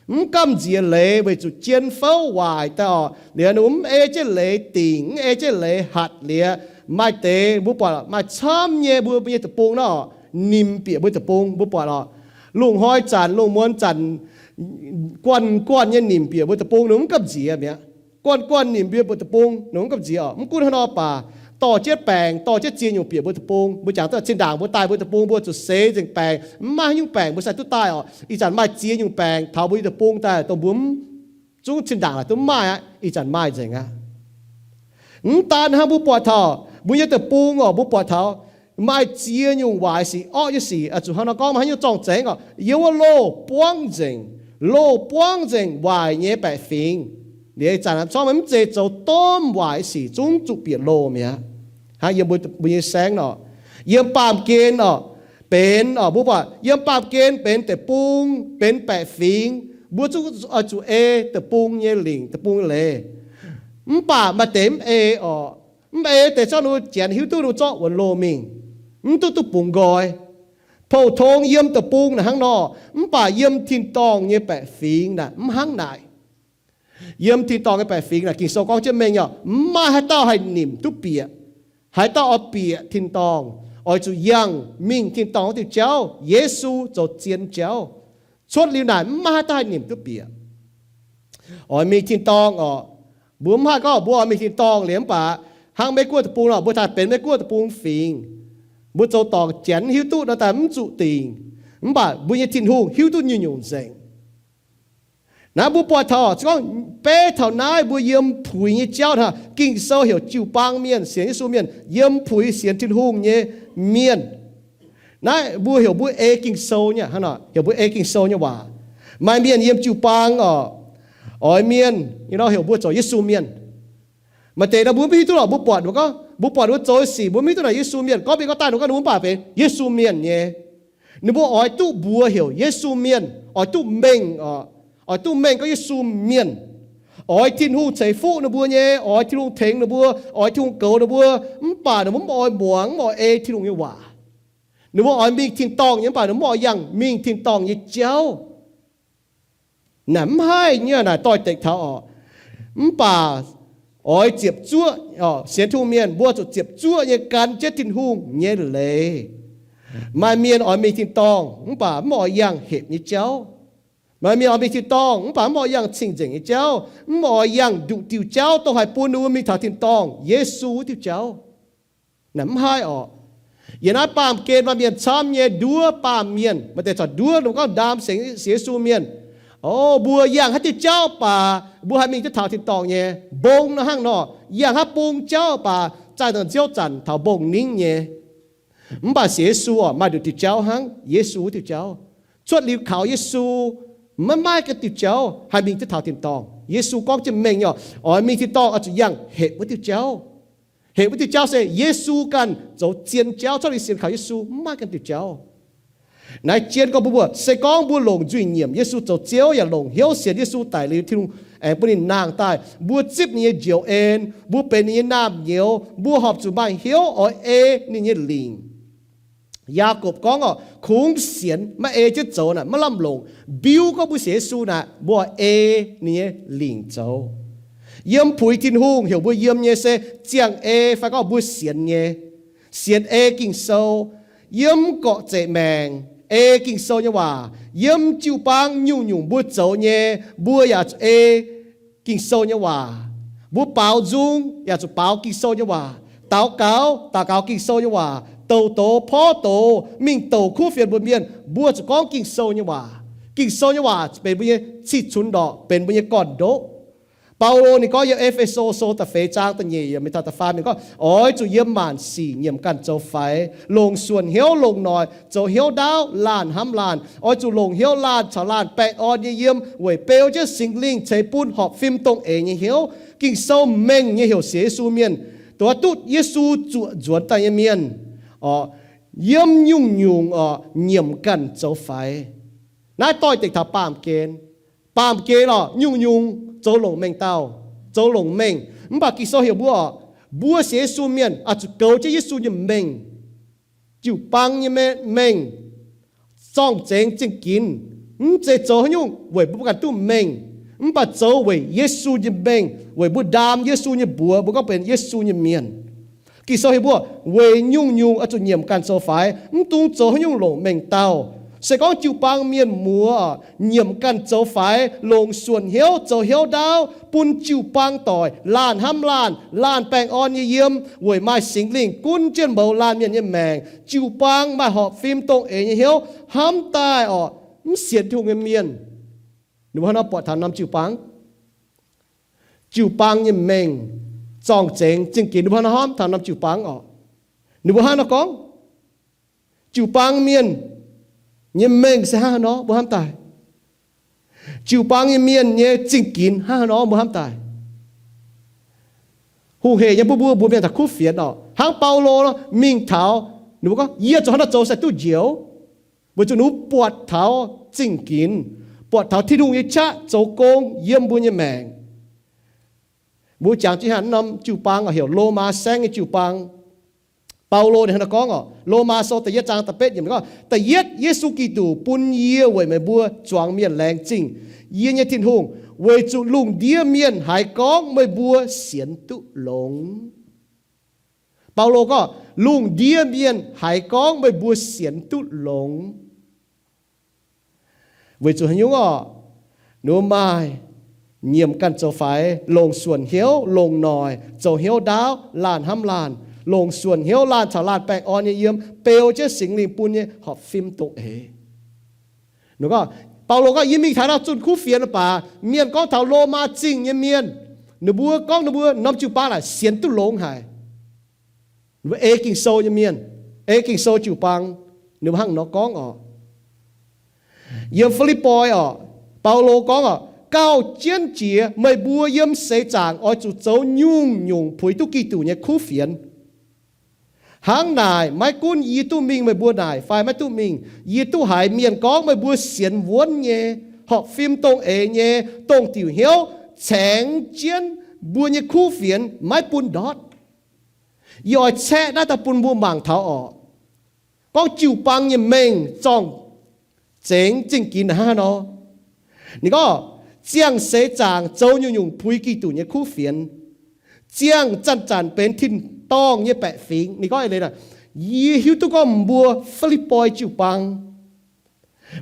Mv gamh nziex leiz weic zuqc jien fouv waaic daaih oc, liuz ninh mbuo mv ei jienv leiz dingc, mv ei jienv leiz hatc liuz, maaih deix mbuo buatc maaih camv nyei mbuo nyei deic-bung nor, nimc bieqc mbuo deic-bung. Mbuo buatc oc, lungh hnoi zanc, lungh muonz zanc, guanh guanh nyei nimc bieqc mbuo deic-bung, ninh mv gamh nziex mi'aqv. Guanh guanh nimc bieqc mbuo deic-bung, ninh mv gamh nziex oc. Mv gunv hnangv nor baac, dorh jienv baengc, dorh jienv ziex nyungc bieqc mbuo deic-bung. Mbuo jangx daaih zinh ndaangc mbuo daaih mbuo deic-bung, mbuo zuqc seix nzengc baengc, mv maaih haaix nyungc baengc mbuo sai duqv daaih oc. Ih zanc maaih ziex nyungc baengc taux mbuo nyei deic-bung daaih, dongh mbuo mv zungv zinh ndaangc laaix duqv maaih aqv. Ih zanc maaih nzengc aqv. Mv daan hnangv, mbuo buatc taux mbuo nyei deic-bung oc, mbuo buatc taux maaih ziex nyungc waaic sic, orqv nyei sic, zuqc hnangv nor gorngv maaih haaix nyungc zorng-zengx oc, yiem wuov loh buangv nzengc, loh buangv nzengc waaic nyei baeqc fingx. Liuz ih zanc camv mv zeiz zoux domh waaic sic zungv zuqc bieqc loh mi'aqv. Hnangv yiem mbuo nyei saengv nor, yiem baamh gen oc, benx oc, mbuo buatc yiem baamh gen benx deic-bung, benx baeqc fingx, mbuo zungv oix zuqc ei deic-bung nyei lingc, deic-bung nyei leiz. Mv baac maaih deix mv ei oc. Mv ei deix zorqv ninh mbuo janx hiuv duqv ninh mbuo zorqv wuonx loh mingh, mv duqv duqv bungx nqoi. Pou-tong yiem deic-bung naaic hnangv nor, mv baac yiem tin-dorngh nyei baeqc fingx naaic mv hnangv naaic. Yiem tin-dorngh nyei baeqc fingx naaic, Ging-Sou gorngv jienv mengh oc, mv maaih haaix dauh haih nimc duqv bieqc. Haaix dauh oix bieqc tin-dorngh, oix zuqc yangh mingh tin-dorngh wuov diuh jauv, Yesu zoux zien jauv. Cuotv liuz naaic mv maaih haaix dauh haih nimc duqv bieqc. Oix mingh tin-dorngh oc, mbuo mv haih gorngv mbuo oix mingh tin-dorngh liuz mv baac hnangv Meiv-Guoqv deic-bung nor, mbuo taaih benx Meiv-Guoqv deic-bung fingx. Mbuo zoux dorngc janx hiuv duqv nor daaih mv zuqc dingc, mv baac mbuo nyei Tin-Hungh hiuv duqv nyungc-nyungc nzengc. Naaiv mbuo buatc taux, se gorngv beiv taux naaiv mbuo yiem puix nyei jauv hnangv, Ging-Sou heuc jiu-baang mienh, sienx Yesu mienh, yiem puix sienx Tin-Hungh nyei mienh. Naaiv mbuo heuc mbuo ei Ging-Sou nyei, hnangv nor heuc mbuo ei Ging-Sou nyei waac. Maaih mienh yiem jiu-baang oc, oix mienh nyei nor heuc mbuo zoux Yesu mienh. Maaih deix nor mbuo mv hiuv duqv lorqc, mbuo buatc mbuo gorngv, mbuo buatc mbuo zoux sic, mbuo mv hiuv duqv naaic Yesu mienh, gorngv mbuo gorngv daaih ninh mbuo mv baac benx Yesu mienh nyei. Ninh mbuo oix duqv mbuox heuc Yesu mienh, oix duqv mengh oc, oix duqv mengh gorngv Yesu mienh. Oix Tin-Hungh ceix fuqv ninh mbuo nyei, oix Tin-Hungh tengx ninh mbuo, oix Tin-Hungh goux ninh mbuo, mv baac ninh mbuo mv oix muangx, mv oix ei Tin-Hungh nyei waac. Ninh mbuo oix mingh tin-dorngh nyei, mv baac ninh mv oix yangh mingh tin-dorngh nyei jauv. Naaic mv haih nyei, naaic doix-dekc taux oc. Mv baac oix ziepc zuoqv, sienx Tin-Hungh mienh mbuo zuqc ziepc zuoqv nyei gan jienv Tin-Hungh nyei leiz. Maaih mienh oix mingh tin-dorngh mv baac mv oix yangh hepc nyei jauv. Maaih mienh oix mingh tin-dorngh mv baac mv oix yangh cing-nzengc nyei jauv, mv oix yangh nduqc diuh jauv dongh haih bun ninh mbuo mingh taux tin-dorngh, Yesu wuov diuh jauv. Naaic mv haih oc. Yiem naaiv baamh gen maaih mienh camv nyei nduov baamh mienh, maaih deix corc nduov gorngv ndaam sienx Yesu mienh. O, mbuo yangh haaix diuh jauv baac mbuo haih mingh jienv taux tin-dorngh nyei. Mbong nor hnangv nor, yangh haaix bung jauv baac daaih nziouv zanc taux mbong ningv nyei. Mv baac sienx Yesu orqc, maaih nduqc diuh jauv hnangv, Yesu wuov diuh jauv. Cuotv liuz kaux Yesu, maiv maaih ganh diuh jauv haih mingh jienv taux tin-dorngh. Yesu gorngv jienv mengh nyei orqc, oix mingh tin-dorngh oix zuqc yangh hepc wuov diuh jauv. Hepc wuov diuh jauv se Yesu ganh zoux zien jauv. Cuotv liuz sienx kaux Yesu, maiv maaih ganh diuh jauv. Naaiv jien gorngv mbuox mbuo, se gorngv mbuo longc nzuih nyiemc Yesu zoux Ziouv yaac longc hnyouv sienx Yesu daic liuz Tin-Hungh aengx bun ninh nangh daaih, mbuo zipv ninh nyei njoux en, mbuo benx ninh nyei naamh nyouz, mbuo horpc zuqc maaih hnyouv oix ei ninh nyei lingc. Yaagorpc gorngv orqc, kungx sienx maiv ei jienv zoux naaic maiv lamh longc. Mbiuv gorngv mbuo sienx Yesu naaic, mbuo oix ei ninh nyei lingc zoux. Yiem puix Tin-Hungh heuc mbuo yiem nyei se ziangh ei fai gorngv mbuo sienx nyei. Sienx ei Ging-Sou, yiem gorqv-zeic maengc ei Ging-Sou nyei waac. Yiem jiu-baang nyungc-nyungc mbuo zoux nyei, mbuo yaac zuqc ei Ging-Sou nyei waac. Mbuo baaux nzung yaac zuqc baaux Ging-Sou nyei waac. Daux gaux, daux gaux Ging-Sou nyei waac. Douc doz, porv doz, mingh douc kuv fienx mbuox mienh, mbuo zuqc gorngv Ging-Sou nyei waac. Ging-Sou nyei waac benx mbuo nyei cih cunx ndorqc, benx mbuo nyei gorn-ndoqv. Baulo ninh gorngv yiem E^fe^so Sou da'feix zaang da'nyeic yiemc mingh taux da'faam yiemc gorngv, oix zuqc yiem maanc sic nyiemc ganh zoux faix, longc suonc hnyouv longc noic, zoux hnyouv ndaauv, laanh hnamv laanh. Oix zuqc longc hnyouv laanh caux laanh baengh orn nyei yiem, weic beu jienv Singx Lingh ceix bun horpc fim dongh eix nyei hnyouv. Ging-Sou mengh nyei heuc sienx Yesu mienh, dongh duqv Yesu zuoqc nzuonx daaih nyei mienh, yiem nyungc-nyungc orqc, nyiemc ganh zoux faix. Naaiv doix-dekc taux baamh gen. Baamh gen orqc, nyungc-nyungc zoux longc mengh dauh, zoux longc mengh. Mv baac Ging-Sou heuc mbuo orqc, mbuo sienx Yesu mienh oix zuqc goux jienv Yesu nyei mengh. Jiu-baang nyei mengh, zorng-zengx zingh ginx, mv zeiz zoux haaix nyungc weic mbuo ganh duqv mengh, mv baac zoux weic Yesu nyei mengh, weic mbuo ndaam Yesu nyei mbuox, mbuo gorngv benx Yesu nyei mienh. Ging-Sou heuc mbuo weic nyungc-nyungc oix zuqc nyiemc ganh zoux faix, mv dungx zoux haaix nyungc longc mengh dauh. Se gorngv jiu-baang mienh muoz nyiemc ganh zoux faix, longc suonc hnyouv zoux hnyouv ndaauv bun jiu-baang doic, laanh hnamv laanh, laanh baengh orn nyei yiem, weic maaih Singx Lingh gunv jienv mouz laanh mienh nyei maengc, jiu-baang maaih horpc fim dongh eix nyei hnyouv, hnamv daaih orqc, mv sienx Tin-Hungh nyei mienh. Ninh mbuo hnangv nor buatc taux norm jiu-baang, jiu-baang nyei mengh, zorng-zengx zingh ginx, ninh mbuo hnangv nor hnamv taux norm jiu-baang orqc. Ninh mbuo hnangv nor gorngv, jiu-baang mienh nyei mengh se hnangv haaix nor mbuo hnamv daaih? Jiu-baang nyei mienh nyei zingh ginx hnangv haaix nor mbuo hnamv daaih? Hungh hec nyei mbuo, mbuo, mbuo mienh taux kuv fienx orqc, hnangv Baulo nor mingh taux, ninh mbuo gorngv, yie zuqc hnangv nor zoux se duqv njoux, weic zuqc ninh mbuo buatc taux zingh ginx, buatc taux Tin-Hungh nyei qaqv zoux gong yiem mbuo nyei maengc. Mbuo jangx jienv hnangv norm jiu-baang heuc Lomaa saengv nyei jiu-baang. Baulo ninh hnangv nor gorngv orqc, Lomaa Sou da'yietv zaang da'betv yiemc gorngv, da'yietv, Yesu Giduc bun yie weic meih mbuo zuangx mienh laengz zingh, yie nyei Tin-Hungh, weic zuqc lungh ndiev mienh haiz gorngv meih mbuo sienx duqv longx. Baulo gorngv, lungh ndiev mienh haiz gorngv meih mbuo sienx duqv longx. Weic zuqc haaix nyungc orqc? Ninh mbuo maaih nyiemc ganh zoux faix, longc suonc hnyouv, longc noic, zoux hnyouv ndaauv, laanh hnamv laanh, longc suonc hnyouv laanh caux laanh baengh orn nyei yiem, beu jienv Singx Lingh bun nyei horpc fim dongh eix. Baulo gorngv, yie mingh taux naaiv zunh kuv fienx baac mienh gorngv taux Lomaa Zingh nyei mienh, ninh mbuo gorngv ninh mbuo norm jiu-baang naaic sienx duqv longx haic. Ninh mbuo ei Ging-Sou nyei mienh, ei Ging-Sou jiu-baang, ninh mbuo hnangv nor gorngv orqc. Yiem Fi^lipv^poi orqc, Baulo gorngv orqc, gauh jienv jiex meih mbuo yiem seix zaangc oix zuqc zoux nyungc-nyungc puix duqv Giduc nyei kuv fienx. Hnangv naaic, maiv gunv yie duqv mingh meih mbuo naaic fai maiv duqv mingh, yie duqv haiz mienh gorngv meih mbuo sienx wuonv nyei, horpc fim dongh eix nyei, dongh diuc hnyouv caengx jienv mbuo nyei kuv fienx maiv bun ndortv. Yie oix caeqv naaiv daaih bun mbuo mangc taux orqc. Gorngv jiu-baang nyei mengh zorng-zengx zingh ginx hnangv haaix nor. Ninh gorngv, ziangh seix zaangc zoux nyungc-nyungc puix Giduc nyei kuv fienx. Ziangh zanc-zanc benx tin-dorngh nyei baeqc fingx. Ninh gorngv, yie hiuv duqv gorngv mbuo Fi^lipv^poi jiu-baang,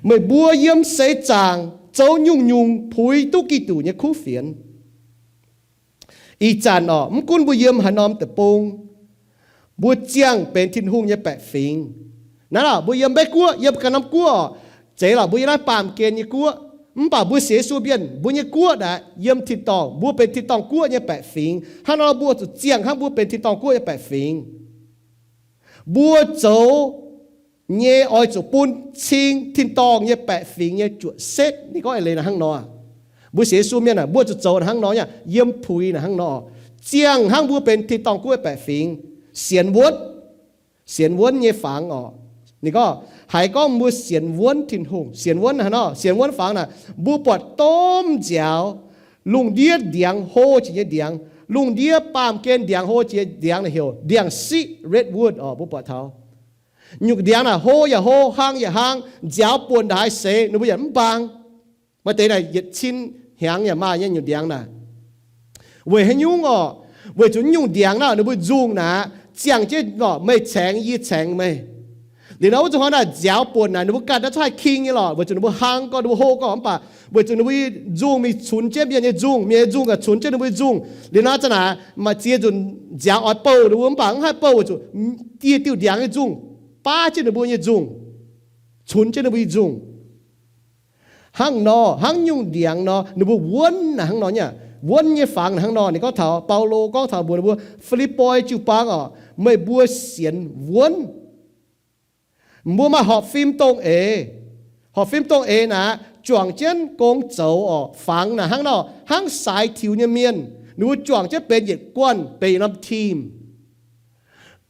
meih mbuo yiem seix zaangc zoux nyungc-nyungc puix duqv Giduc nyei kuv fienx. Ih zanc orqc, mv gunv mbuo yiem haaix norm deic-bung, mbuo ziangh benx Tin-Hungh nyei baeqc fingx. Naaiv orqc, mbuo yiem Meiv-Guoqv, yiem ganh norm guoqv orqc, zeiz lorqc mbuo yiem naaiv baamh gen nyei guoqv, Mv baac mbuo sienx Yesu mienh, mbuo nyei guoqv naaic yiem tin-dorngh, mbuo benx tin-dorngh guoqv nyei baeqc fingx. Hnangv nor mbuo zuqc ziangh hnangv mbuo benx tin-dorngh guoqv nyei baeqc fingx. Mbuo zoux nyei oix zuqc bun cing tin-dorngh nyei baeqc fingx nyei juoqc setv. Ninh gorngv eix leiz naaic hnangv nor. Mbuo sienx Yesu mienh aah, mbuo zuqc zoux naaic hnangv nor, yiem puix naaic hnangv nor. Ziangh hnangv mbuo benx tin-dorngh guoqv nyei baeqc fingx, sienx wuonv, sienx wuonv nyei fangx oc. Ninh gorngv, haiz gorngv mbuo sienx wuonv Tin-Hungh, sienx wuonv hnangv nor, sienx wuonv fangx naaic, mbuo buatc domh nziaaux, lungh ndiev ndiangx hlo jiex nyei ndiangx, lungh ndiev baamh gen ndiangx hlo jiex ndiangx naaic heuc ndiangx-siqv, redwood oc, mbuo buatc taux. Nyungc ndiangx naaic hlo yaac hlo, hlang yaac hlang, nziaaux buonc ndaaix seix ninh mbuo yaac mv mbaang. Maaih deix naaic yietc cin hnyangx yaac maaih nyei nyungc ndiangx naaic. Weic haaix nyungc oc? Weic zuqc nyungc ndiangx naaic ninh mbuo nzungh naaic ziangh jienv lorqc, meih caengx yie caengx meih. Liuz nor wuov zuqc hnoi naaic nziaaux buonc naaic ninh mbuo ganh naaiv cuotv haih king nyei lorqc, weic zuqc ninh mbuo hlang gorngv, ninh mbuo hlo gorngv, mv baac weic zuqc ninh mbuo nzungh mingh cunx jienv mienh nyei nzungh, mienh nyei nzungh gauh cunx jienv ninh mbuo nyei nzungh. Liuz nor za'naaic maaih ziex nzunc nziaaux oix bouh ninh mbuo mv baac mv haih bouh weic zuqc dieh diuh ndiangx nyei nzungh baav jienv ninh mbuo nyei nzungh, cunx jienv ninh mbuo nyei nzungh. Hnangv nor, hnangv nyungc ndiangx nor, ninh mbuo wuonv naaic hnangv nor nyei. Wuonv nyei fangx naaic hnangv nor. Ninh gorngv taux, Baulo gorngv taux mbuox ninh mbuo Fi^lipv^poi jiu-baang oc, meih mbuo sienx wuonv. Mbuo maaih horpc fim dongh eix. Horpc fim dongh eix naaic juangc jienv gong zoux oc. Fangx naaic hnangv nor, hnangv saaix tiux nyei mienh, ninh mbuo juangc jienv benx yietc guanh, benx yietc norm team.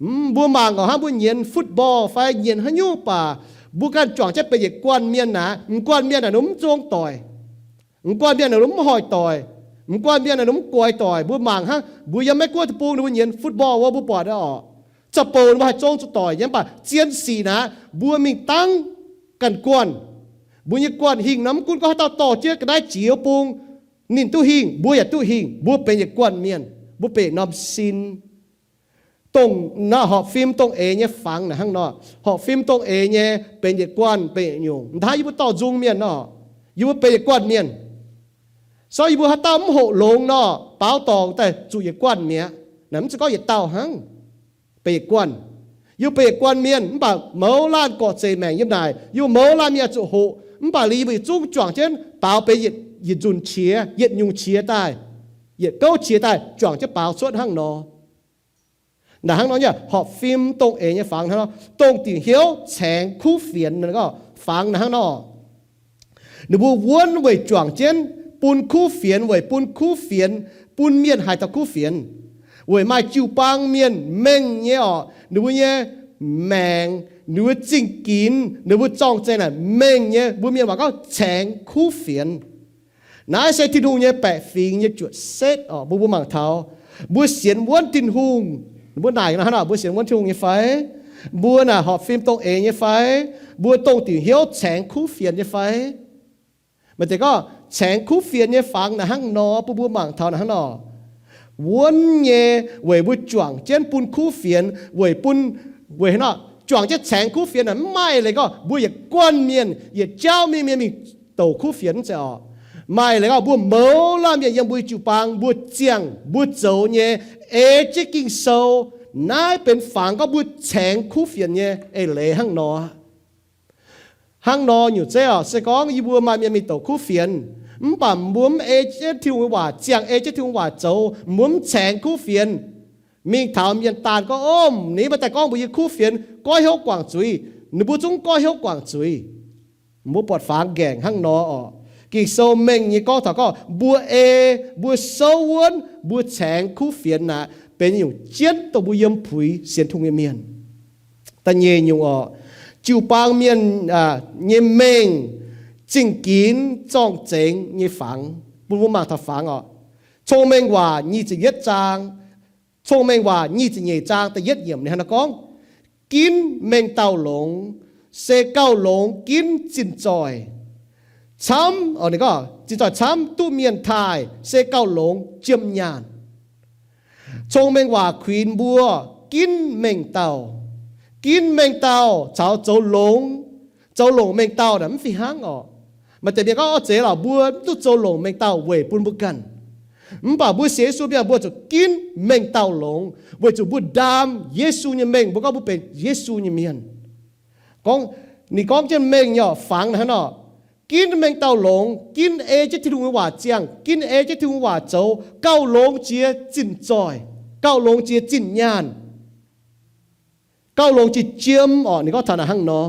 Mbuo mangc oc, hnangv mbuo nyienz football fai nyienz haaix nyungc baac mbuo ganh juangc jienv benx yietc guanh mienh naaic, m'guanh mienh naaic ninh mv zong doic, m'guanh mienh naaic ninh mv hoic doic, m'guanh mienh naaic ninh mv goix doic. Mbuo mangc hnangv mbuo yiem Meiv Guoqv deic-bung ninh mbuo nyienz football wuov, mbuo buatc oc, za'bouc ninh mbuo haih zong zuqc doic nyei, mv baac zien sic naaic mbuo mingh dangv ganh guanh. Mbuo nyei guanh hingh nor mv gunv gorngv haaix dauh dorh jienv ga'naaiv jiex wuov bung, ninh duqv hingh, mbuo yaac duqv hingh. Mbuo benx yietc guanh mienh, mbuo benx yietc norm sin. Dongh naaiv horpc fim dongh eix nyei fangx naaic hnangv nor. Horpc fim dongh eix nyei benx yietc guanh, benx yietc nyungc. M'daaih yie mbuo dorh nzung mienh nor, yie mbuo benx yietc guanh mienh. So yie mbuo haaix dauh mv hoqc longx nor, baaux dorngc daaih zuqc yietc guanh mi'aqv. Naaic mv zeiz gorngv yietc dauh hnangv, benx yietc guanh. Yie mbuo benx yietc guanh mienh, mv baac mouz laanh gorqv-zeic maengc yiem naaic, yie mbuo mouz laanh mienh zuqc hoqc. Mv baac liuz yie mbuo yietc zungv juangc jienv baaux benx yietc, yietc nzunc qiex, yietc nyungc qiex daaih, yietc gouv qiex daaih juangc jienv baaux cuotv hnangv nor. Naaic hnangv nor nyei horpc fim dongh eix nyei fangx hnangv nor, dongh diuc hnyouv caengx kuv fienx fangx naaic hnangv nor. Ninh mbuo wuonv weic juangc jienv bun kuv fienx, weic bun kuv fienx, bun mienh haiz taux kuv fienx. Weic maaih jiu-baang mienh mengh nyei orqc, ninh mbuo nyei maengc, ninh mbuo zingh ginx, ninh mbuo zorng-zengx naaic mengh nyei, mbuo mienh waac gorngv caengx kuv fienx. Naaiv se Tin-Hungh nyei baeqc fingx nyei juoqc setv orqc. Mbuo, mbuo mangc taux, mbuo sienx wuonv Tin-Hungh, mbuo naaic nor hnangv nor, mbuo sienx wuonv Tin-Hungh nyei fai? Mbuo naaic horpc fim dongh eix nyei fai? Mbuo dongh diuc hnyouv caengx kuv fienx nyei fai? Maaih deix gorngv caengx kuv fienx nyei fangx naaic hnangv nor, bun mbuo mangc taux naaic hnangv nor. Wuonv nyei weic mbuo juangc jienv bun kuv fienx, weic bun, weic hnangv nor, juangc jienv caengx kuv fienx naaic mv maaih leiz gorngv mbuo yietc guanh mienh, yietc jauv mingh mienh mingh douc kuv fienx mv zeiz orqc. Maaih leiz gorngv mbuo mouz laanh mienh yiem mbuo jiu-baang mbuo ziangh mbuo zoux nyei, ei jienv Ging-Sou. Naaiv benx fangx gorngv mbuo caengx kuv fienx nyei eix leiz hnangv nor. Hnangv nor nyungc zeiv orqc, se gorngv yie mbuo maaih mienh mingh douc kuv fienx, mv baac mbuo mv ei jienv Tin-Hungh nyei waac ziangh, ei jienv Tin-Hungh waac zoux, mbuo mv caengx kuv fienx, mingh taux mienh daanh gorngv, Ov, ninh maiv daaih gorngv mbuox yie kuv fienx, goiv hnyouv guangc zuiz. Ninh mbuo zungv goiv hnyouv guangc zuiz. Mbuo buatc fangx nqaengc hnangv nor orqc. Ging-Sou mengh nyei gorngv taux gorngv mbuo ei, mbuo souv wuonv, mbuo caengx kuv fienx naaic benx nyungc jienv dongh mbuo yiem puix sienx Tin-Hungh nyei mienh. Da'nyeic nyungc orqc, jiu-baang mienh nyei mengh, zingh ginx zorng-zengx nyei fangx. Bun mbuo mangc taux fangx orqc. Cong-Mengh Waac nyic ziepc yietv zaang, Cong-Mengh Waac nyic ziepc nyeic zaang da'yietv yiemc ninh hnangv naaiv gorngv, Ginv mengh dauh longx, se gauh longx ginv zinh zoih. Camv, zinh zoih camv duqv mienh taaih, se gauh longx jiem nyaanh. Cong-Mengh Waac kuinx mbuo ginv mengh dauh. Ginv mengh dauh caux zoux longx, zoux longc mengh dauh naaic mv fih hnangv orqc. Maaih deix mienh gorngv, Orv, zeiz lorqc, mbuo mv duqv zoux longc mengh dauh weic bun mbuo ganh. Mv baac mbuo sienx Yesu mienh mbuo zuqc ginv mengh dauh longx, weic zuqc mbuo ndaam Yesu nyei mengh, mbuo gorngv mbuo benx Yesu nyei mienh. Gorngv, ninh gorngv jienv mengh nyei orqc, fangx naaic hnangv nor. Ginv mengh dauh longx, ginv ei jienv Tin-Hungh nyei waac ziangh, ginv ei jienv Tin-Hungh waac zoux, gauh longx jiex zinh zoih, gauh longx jiex zinh nyaanh, gauh longx jiex jiem orqc. Ninh gorngv taux naaic hnangv nor.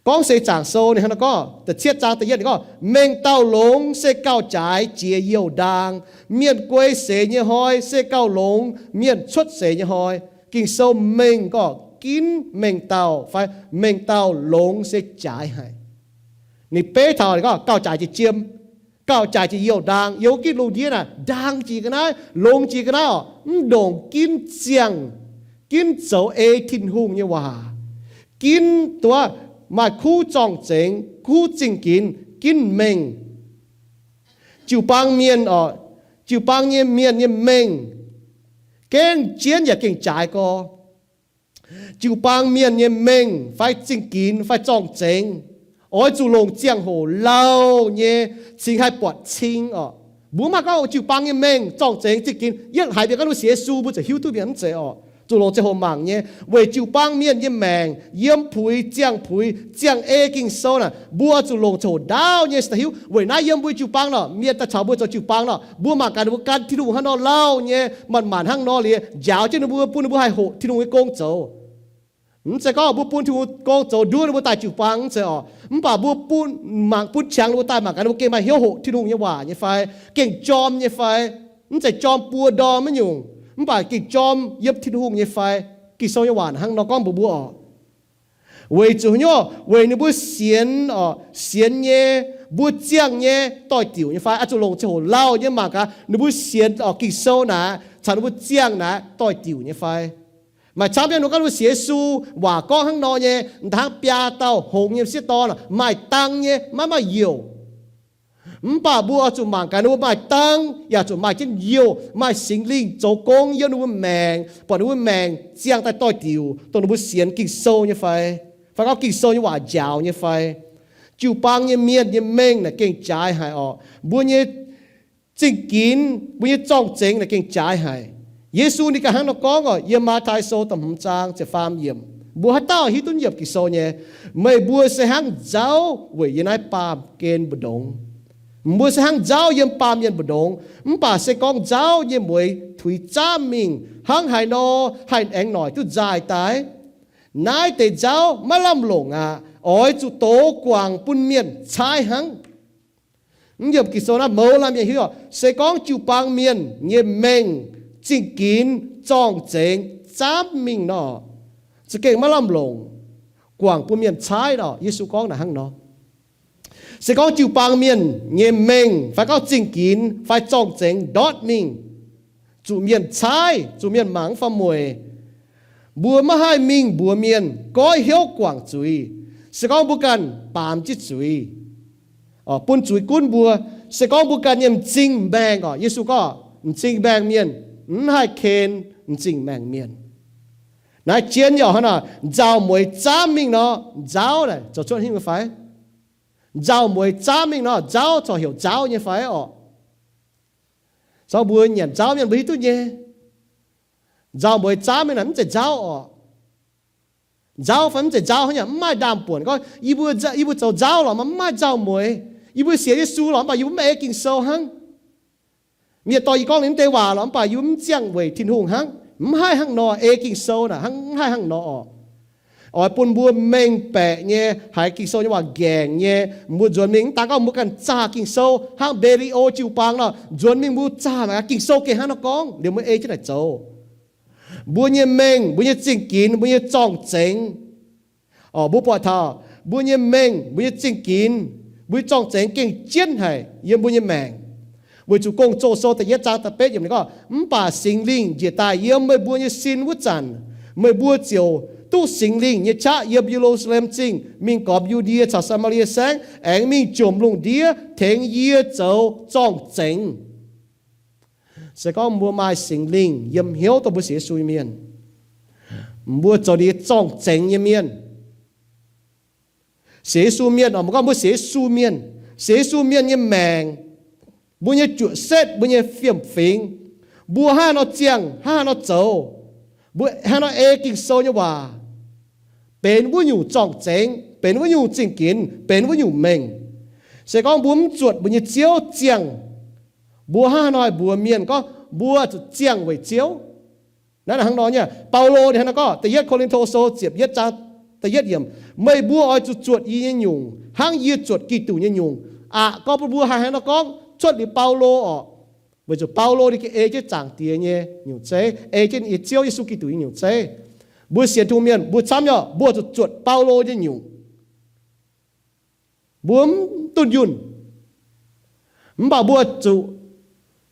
Gorngv Seix Zaangc Sou ninh hnangv nor gorngv, da'cietv zaang da'yietv ninh gorngv, mengh dauh longx se gauh jaaix jiex youh ndaang, mienh guei seix nyei hnoi se gauh longx mienh cuotv seix nyei hnoi. Ging-Sou mengh gorngv ginv mengh dauh fai mengh dauh longx se jaaix haic. Ninh beiv taux ninh gorngv gauh jaaix jiex jiem, gauh jaaix jiex youh ndaang. Yiem wuov ginv lungh ndiev naaic ndaang jiex ga'naaiv, longx jiex ga'naaiv orqc, mv ndongc ginv ziangh, ginv zoux ei Tin-Hungh nyei waac, ginv duqv maaih kuv zorng-zengx, kuv zingh ginx, ginv mengh. Jiu-baang mienh orqc, jiu-baang nyei mienh nyei mengh gengh jienv yaac gengh jaaix gorx. Jiu-baang mienh nyei mengh fai zingh ginx fai zorng-zengx oix zuqc longc ziangh hoc lauh nyei cingx haih buatc cing orqc. Mbuo mv maaih gorngv jiu-baang nyei mengh zorng-zengx zingh ginx yietv haiz mienh gorngv ninh mbuo sienx Yesu mbuo ziouc hiuv duqv mienh, mv zeiz orqc. Zuqc longc ziangh hoc mangc nyei, weic jiu-baang mienh nyei maengc yiem puix ziangh puix ziangh ei Ging-Sou naaic, mbuo zuqc longc ziangh hoc ndaauv nyei se daaih hiuv. Weic naaiv yiem mbuo jiu-baang nor, mienh daaih caux mbuo zoux jiu-baang nor, mbuo mangc gaax ninh mbuo gan Tin-Hungh hnangv nor lauh nyei, manc-manc hnangv nor liuz njaaux jienv ninh mbuo, bun ninh mbuo haih hoqc Tin-Hungh nyei gong zoux. Mv zeiz gorngv mbuo bun Tin-Hungh gong zoux nduov ninh mbuo daaih jiu-baang, mv zeiz orqc. Mv baac mbuo bun, mangc bun qangx ninh mbuo daaih mangc gaax ninh mbuo gengh maaih hnyouv hoqc Tin-Hungh nyei waac nyei fai, gengh jorm nyei fai. Mv zeiz jorm buo ndorm maiv nyungc, mv baac gengh jorm yiem Tin-Hungh nyei fai. Ging-Sou nyei waac hnangv nor gorngv mbuox mbuo orqc. Weic zuqc haaix nyungc? Weic ninh mbuo sienx orqc, sienx nyei, mbuo ziangh nyei doix-diuc nyei fai. Oix zuqc longc ziangh hoc lauh nyei mangc gaax ninh mbuo sienx orqc Ging-Sou naaic caux ninh mbuo ziangh naaic doix-diuc nyei fai. Maaih camv nyei, ninh gorngv ninh mbuo sienx Yesu, waac gorngv hnangv nor nyei, hnangv biaa dauh hngongx nyei m'sieqv dorn maaih dang nyei, maiv maaih youh. Mv baac mbuo oix zuqc mangc gaax ninh mbuo maaih dang, yaac zuqc maaih jienv youh, maaih Singx Lingh zoux gong yiem ninh mbuo maengc, buatc ninh mbuo maengc ziangh daaih doix-diuc, dongh ninh mbuo sienx Ging-Sou nyei fai, fai gorngv Ging-Sou nyei waac njaaux nyei fai. Jiu-baang nyei mienh nyei mengh naaic gengh jaaix haic orqc. Mbuo nyei zingh ginx, mbuo nyei zorng-zengx naaic gengh jaaix haic. Yesu ninh ganh hnangv nor gorngv orqc, yiem Matv^tai Sou da'hmz zaang ziepc faam yiemc. Mbuo haaix dauh hiuv duqv yiemc Ging-Sou nyei, meih mbuo se hnangv nzauv weic yiem naaiv baamh gen mbu'ndongx. Mbuo se hnangv nzauv yiem baamh mienh mbu'ndongx, mv baac se gorngv nzauv nyei mueix tuix zaamv mingh, hnangv haaix nor haih aengx noic duqv nzaaih daaih? Naaiv deix nzauv maiv lamh longc aqv. Oix zuqc dox guangc bun mienh caaiv hnangv. Mv yiemc Ging-Sou naaiv mouz laanh mienh hiuv, se gorngv jiu-baang mienh nyei mengh, zingh ginx, zorng-zengx zaamv mingh nor, za'gengh maiv lamh longc guangc bun mienh caaiv nor. Yesu gorngv naaic hnangv nor. Se gorngv jiu-baang mienh nyei mengh fai gorngv zingh ginx fai zorng-zengx ndortv mingh, zuqc mienh caaiv, zuqc mienh mangc mv fam mueic, mbuo maiv haih mingh mbuox mienh goiv hnyouv guangc zuiz. Se gorngv mbuo ganh baamz jienv zuiz, bun zuiz gunv mbuo, se gorngv mbuo ganh nyei m'zing maengh orqc, Yesu gorngv m'zing maengh mienh mv haih ken m'zing maengh mienh. Naaiv jien yaac hnangv naaic, nzauh mueiz zaamv mingh nor, nzauv naaic zoux cuotv hingh fai? Nzauh mueiz zaamv mingh nor, nzauv corc heuc nzauv nyei fai orqc? Caux mbuo nyanc nzauv mienh mbuo hiuv duqv nyei. Nzauh mueiz zaamv mingh naaic mv zeiz nzauv orqc. Nzauv fai mv zeiz nzauv hnangv, yaac mv maaih ndaamv-buonc gorngv yie mbuo zoux nzauv lorqc mv maaih nzauh mueiz. Yie mbuo sienx Yesu lorqc mv baac yie mbuo mv ei Ging-Sou hnangv. Mienh dorh yie gorngv ninh mv deix waac lorqc mv baac yie mbuo mv ziangh weic Tin-Hungh hnangv. Mv haih hnangv nor, ei Ging-Sou naaic hnangv mv haih hnangv nor orqc. Oix bun mbuo mengh baeqc nyei haiz Ging-Sou nyei waac nqaengc nyei, mbuo nzuonx mingh mv daan gorngv mbuo ganh zaah Ging-Sou hnangv Mbe^li^o jiu-baang nor, nzuonx mingh mbuo zaah mangc gaax Ging-Sou gengh hnangv nor gorngv liuz mbuo ei jienv naaic zoux. Mbuo nyei mengh, mbuo nyei zingh ginx, mbuo nyei zorng-zengx, mbuo buatc taux mbuo nyei mengh, mbuo nyei zingh ginx, mbuo nyei zorng-zengx gengh jienv haic yiem mbuo nyei maengc. Weic zuqc Gong-Zoh Sou da'yietv zaang da'betv yiemc ninh gorngv, mv baac Singx Lingh njiec daaih yiem meih mbuo nyei sin wuov zanc, meih mbuo ziouc duqv Singx Lingh nyei qaqv yiem Ye^lu^saa^lem Zingh mingh gormx Yu^ndie caux Saa^maa^lie Saengv, aengx mingh jomc lungh ndiev tengx yie zoux zorng-zengx. Se gorngv mbuo maaih Singx Lingh yiem hnyouv dongh mbuo sienx Yesu nyei mienh, mbuo zoux ninh zorng-zengx nyei mienh. Sienx Yesu mienh oc, mbuo gorngv mbuo sienx Yesu mienh, sienx Yesu mienh nyei maengc, mbuo nyei juoqc setv, mbuo nyei fiem-fingx, mbuo hnangv haaix nor ziangh, hnangv haaix nor zoux, mbuo hnangv haaix nor ei Ging-Sou nyei waac benx wuov nyungc zorng-zengx, benx wuov nyungc zingh ginx, benx wuov nyungc mengh. Se gorngv mbuo mv zuotc mbuo nyei Ziouv ziangh, mbuo hnangv haaix nor mbuox mienh gorngv mbuo zuqc ziangh weic Ziouv? Naaiv hnangv nor nyei. Baulo ninh hnangv nor gorngv, Da'yietv Ko^lin^to Sou ziepc yietv zaang da'yietv yiemc, meih mbuo oix zuqc zuotc yie nyei nyungc hnangv yie zuotc Giduc nyei nyungc. Aqc gorngv bun mbuo haih hnangv nor gorngv cuotv liuz Baulo orqc. Weic zuqc Baulo ninh ei jienv Zaangc Diex nyei nyungc zeiv, ei jienv nyei Ziouv Yesu Giduc nyei nyungc zeiv. Mbuo sienx Tin-Hungh mienh mbuo camv nyei, mbuo zuqc zuotc Baulo nyei nyungc. Mbuo mv dunh yunh. Mv baac mbuo zuqc,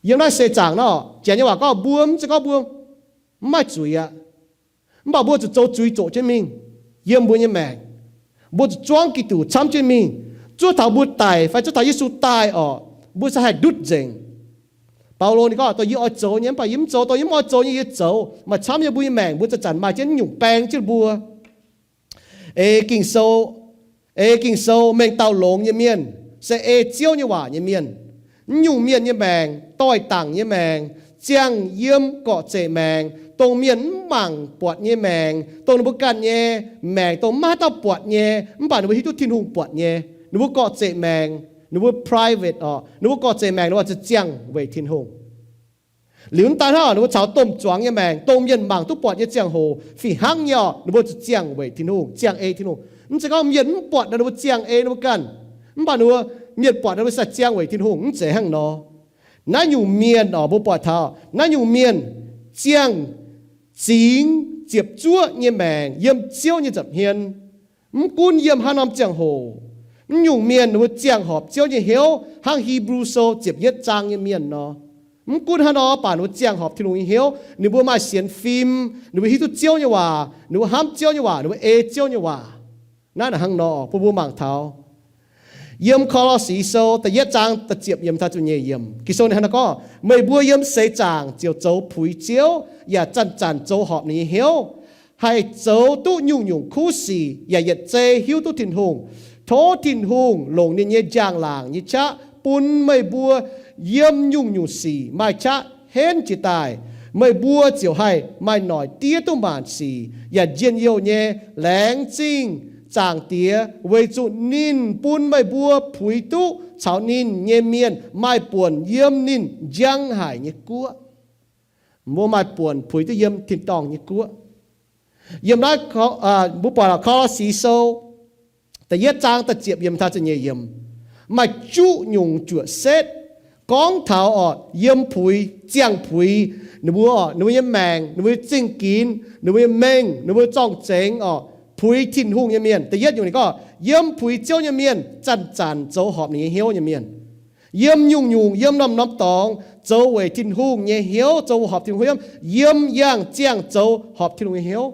yiem naaiv seix zaangc nor, janx nyei waac gorngv mbuo mv zeiz gorngv mbuo mv maaih zuiz aqv. Mv baac mbuo zuqc zoux zuiz zoqc jienv mingh yiem mbuo nyei maengc. Mbuo zuqc zuangv Giduc camv jienv mingh. Zuov taux mbuo daic fai zuov taux Yesu daaih orqc, mbuo se haih ndutv nzengc. Baulo ninh gorngv, dongh yie oix zoux nyei mv baac yie mv zoux, dongh yie mv oix zoux nyei yie zoux. Maaih camv yiem mbuo nyei maengc mbuo zanc-zanc maaih jienv nyungc baeng jienv mbuo. Ei Ging-Sou, ei Ging-Sou mengh dauh longx nyei mienh, se ei Ziouv nyei waac nyei mienh. Mv nyungc mienh nyei maengc, doix-dangc nyei maengc, ziangh yiem gorqv-zeqc maengc, dongh mienh mv mangc buatc nyei maengc, dongh ninh mbuo ganh nyei maengc, dongh maiv haaix dauh buatc nyei, mv baac ninh mbuo hiuv duqv Tin-Hungh buatc nyei. Ninh mbuo gorqv-zeqc maengc, ninh mbuo private orqc, ninh mbuo gorqv-zeqc maengc ninh mbuo zuqc ziangh weic Tin-Hungh. Liuz mv daan hnangv, ninh mbuo caux domh zuangx nyei maengc, dongh mienh mangc duqv buatc nyei ziangh hoc, fih hnangv nyei orqc, ninh mbuo zuqc ziangh weic Tin-Hungh, ziangh ei Tin-Hungh. Mv zeiz gorngv mienh mv buatc nor ninh mbuo ziangh ei ninh mbuo ganh, mv baac ninh mbuo, mienh buatc nor ninh mbuo ziangh weic Tin-Hungh, mv zeiz hnangv nor. Naaiv nyungc mienh orqc, mbuo buatc taux naaiv nyungc mienh ziangh zingx ziepc zuoqv nyei maengc yiem Ziouv nyei nza'hmien. Mv gunv yiem haaix norm ziangh hoc, mv nyungc mienh ninh mbuo ziangh horpc Ziouv nyei hnyouv hnangv Hipv^lu Sou ziepc yietv zaang nyei mienh nor. Mv gunv haaix nor baac ninh mbuo ziangh horpc Tin-Hungh nyei hnyouv, ninh mbuo maaih sienx fim, ninh mbuo hiuv duqv Ziouv nyei waac, ninh mbuo hnamv Ziouv nyei waac, ninh mbuo ei Ziouv nyei waac. Naaiv hnangv nor bun mbuo mangc taux yiem Ko^lo^si Sou da'yietv zaang da'ziepc yiemc taux ziepc nyeic yiemc, Ging-Sou ninh hnangv naaiv gorngv, meih mbuo yiem seix zaangc ziouc zoux puix Ziouv, yaac zanc-zanc zoux horpc ninh nyei hnyouv, haih zoux duqv nyungc-nyungc kuv sic, yaac yietc zei hiuv duqv Tin-Hungh. Tov Tin-Hungh longc ninh nyei njang-laangc nyei qaqv bun meih mbuo yiem nyungc-nyungc sic maaih qaqv henv jiez daaih. Meih mbuo ziouc haih maaih noic diev duqv maanc sic, yaac njien-youh nyei laengz zingh Zaangc Diex, weic zuqc ninh bun meih mbuo puix duqv caux ninh nyei mienh maaih buonc yiem ninh njang haic nyei guoqv. Mbuo maaih buonc puix duqv yiem tin-dorngh nyei guoqv. Yiem naaiv, mbuo buatc Ko^lo^si Sou da'yietv zaang da'ziepc yiemc taux da'nyeic yiemc, maaih juqv nyungc juoqc setv gorngv taux orqc, yiem puix, ziangh puix ninh mbuo orqc, ninh mbuo nyei maengc, ninh mbuo nyei zingh ginx, ninh mbuo nyei mengh, ninh mbuo zorng-zengx orqc, puix Tin-Hungh nyei mienh. Da'yietv nyungc ninh gorngv yiem puix Ziouv nyei mienh zanc-zanc zoux horpc ninh nyei hnyouv nyei mienh. Yiem nyungc-nyungc, yiem norm-norm dorngx zoux weic Tin-Hungh nyei hnyouv, zoux horpc Tin-Hungh hnyouv, yiem yangh ziangh zoux horpc Tin-Hungh nyei hnyouv.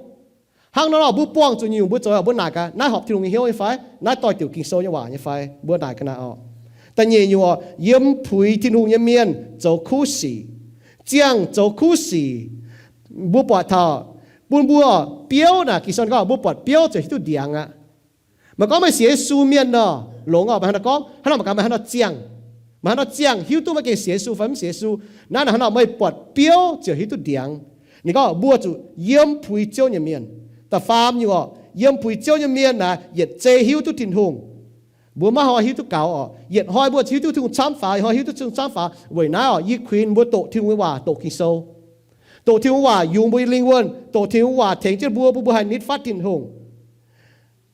Hnangv nor mbuo buangh zuqc nyungc-nyungc mbuo zoux, mbuo naaic gaax, naaiv horpc Tin-Hungh nyei hnyouv nyei fai? Naaiv doix-diuc Ging-Sou nyei waac nyei fai? Mbuo naaic ga'naaiv orqc. Da'nyeic nyungc orqc, yiem puix Tin-Hungh nyei mienh zoux kuv sic, ziangh zoux kuv sic. Mbuo buatc taux bun mbuo biouv naaic, Ging-Sou gorngv mbuo buatc biouv ziouc hiuv duqv ndiangx aqv. Maaih gorngv meih sienx Yesu mienh nor, longx orqc, maaih haaix nor gorngv, haaix nor maaih gaax, maaih haaix nor ziangh, maaih haaix nor ziangh hiuv duqv meih gengh sienx Yesu fai mv sienx Yesu. Naaiv hnangv nor meih buatc biouv ziouc hiuv duqv ndiangx. Ninh gorngv mbuo zuqc yiem puix Ziouv nyei mienh. Da'faam nyungc orqc, yiem puix Ziouv nyei mienh naaic yietc zei hiuv duqv Tin-Hungh. Mbuo maiv hnoi hiuv duqv gaux orqc. Yietc hnoi mbuo hiuv duqv Tin-Hungh camv faaux, yietc hnoi hiuv duqv Tin-Hungh camv faaux. Weic naaiv orqc, yie kuinx mbuo doqc Tin-Hungh nyei waac, doqc Ging-Sou. Doqc Tin-Hungh waac yungz mbuo nyei lingh wuonh, doqc Tin-Hungh waac tengx jienv mbuo, bun mbuo haih nitv fatv Tin-Hungh.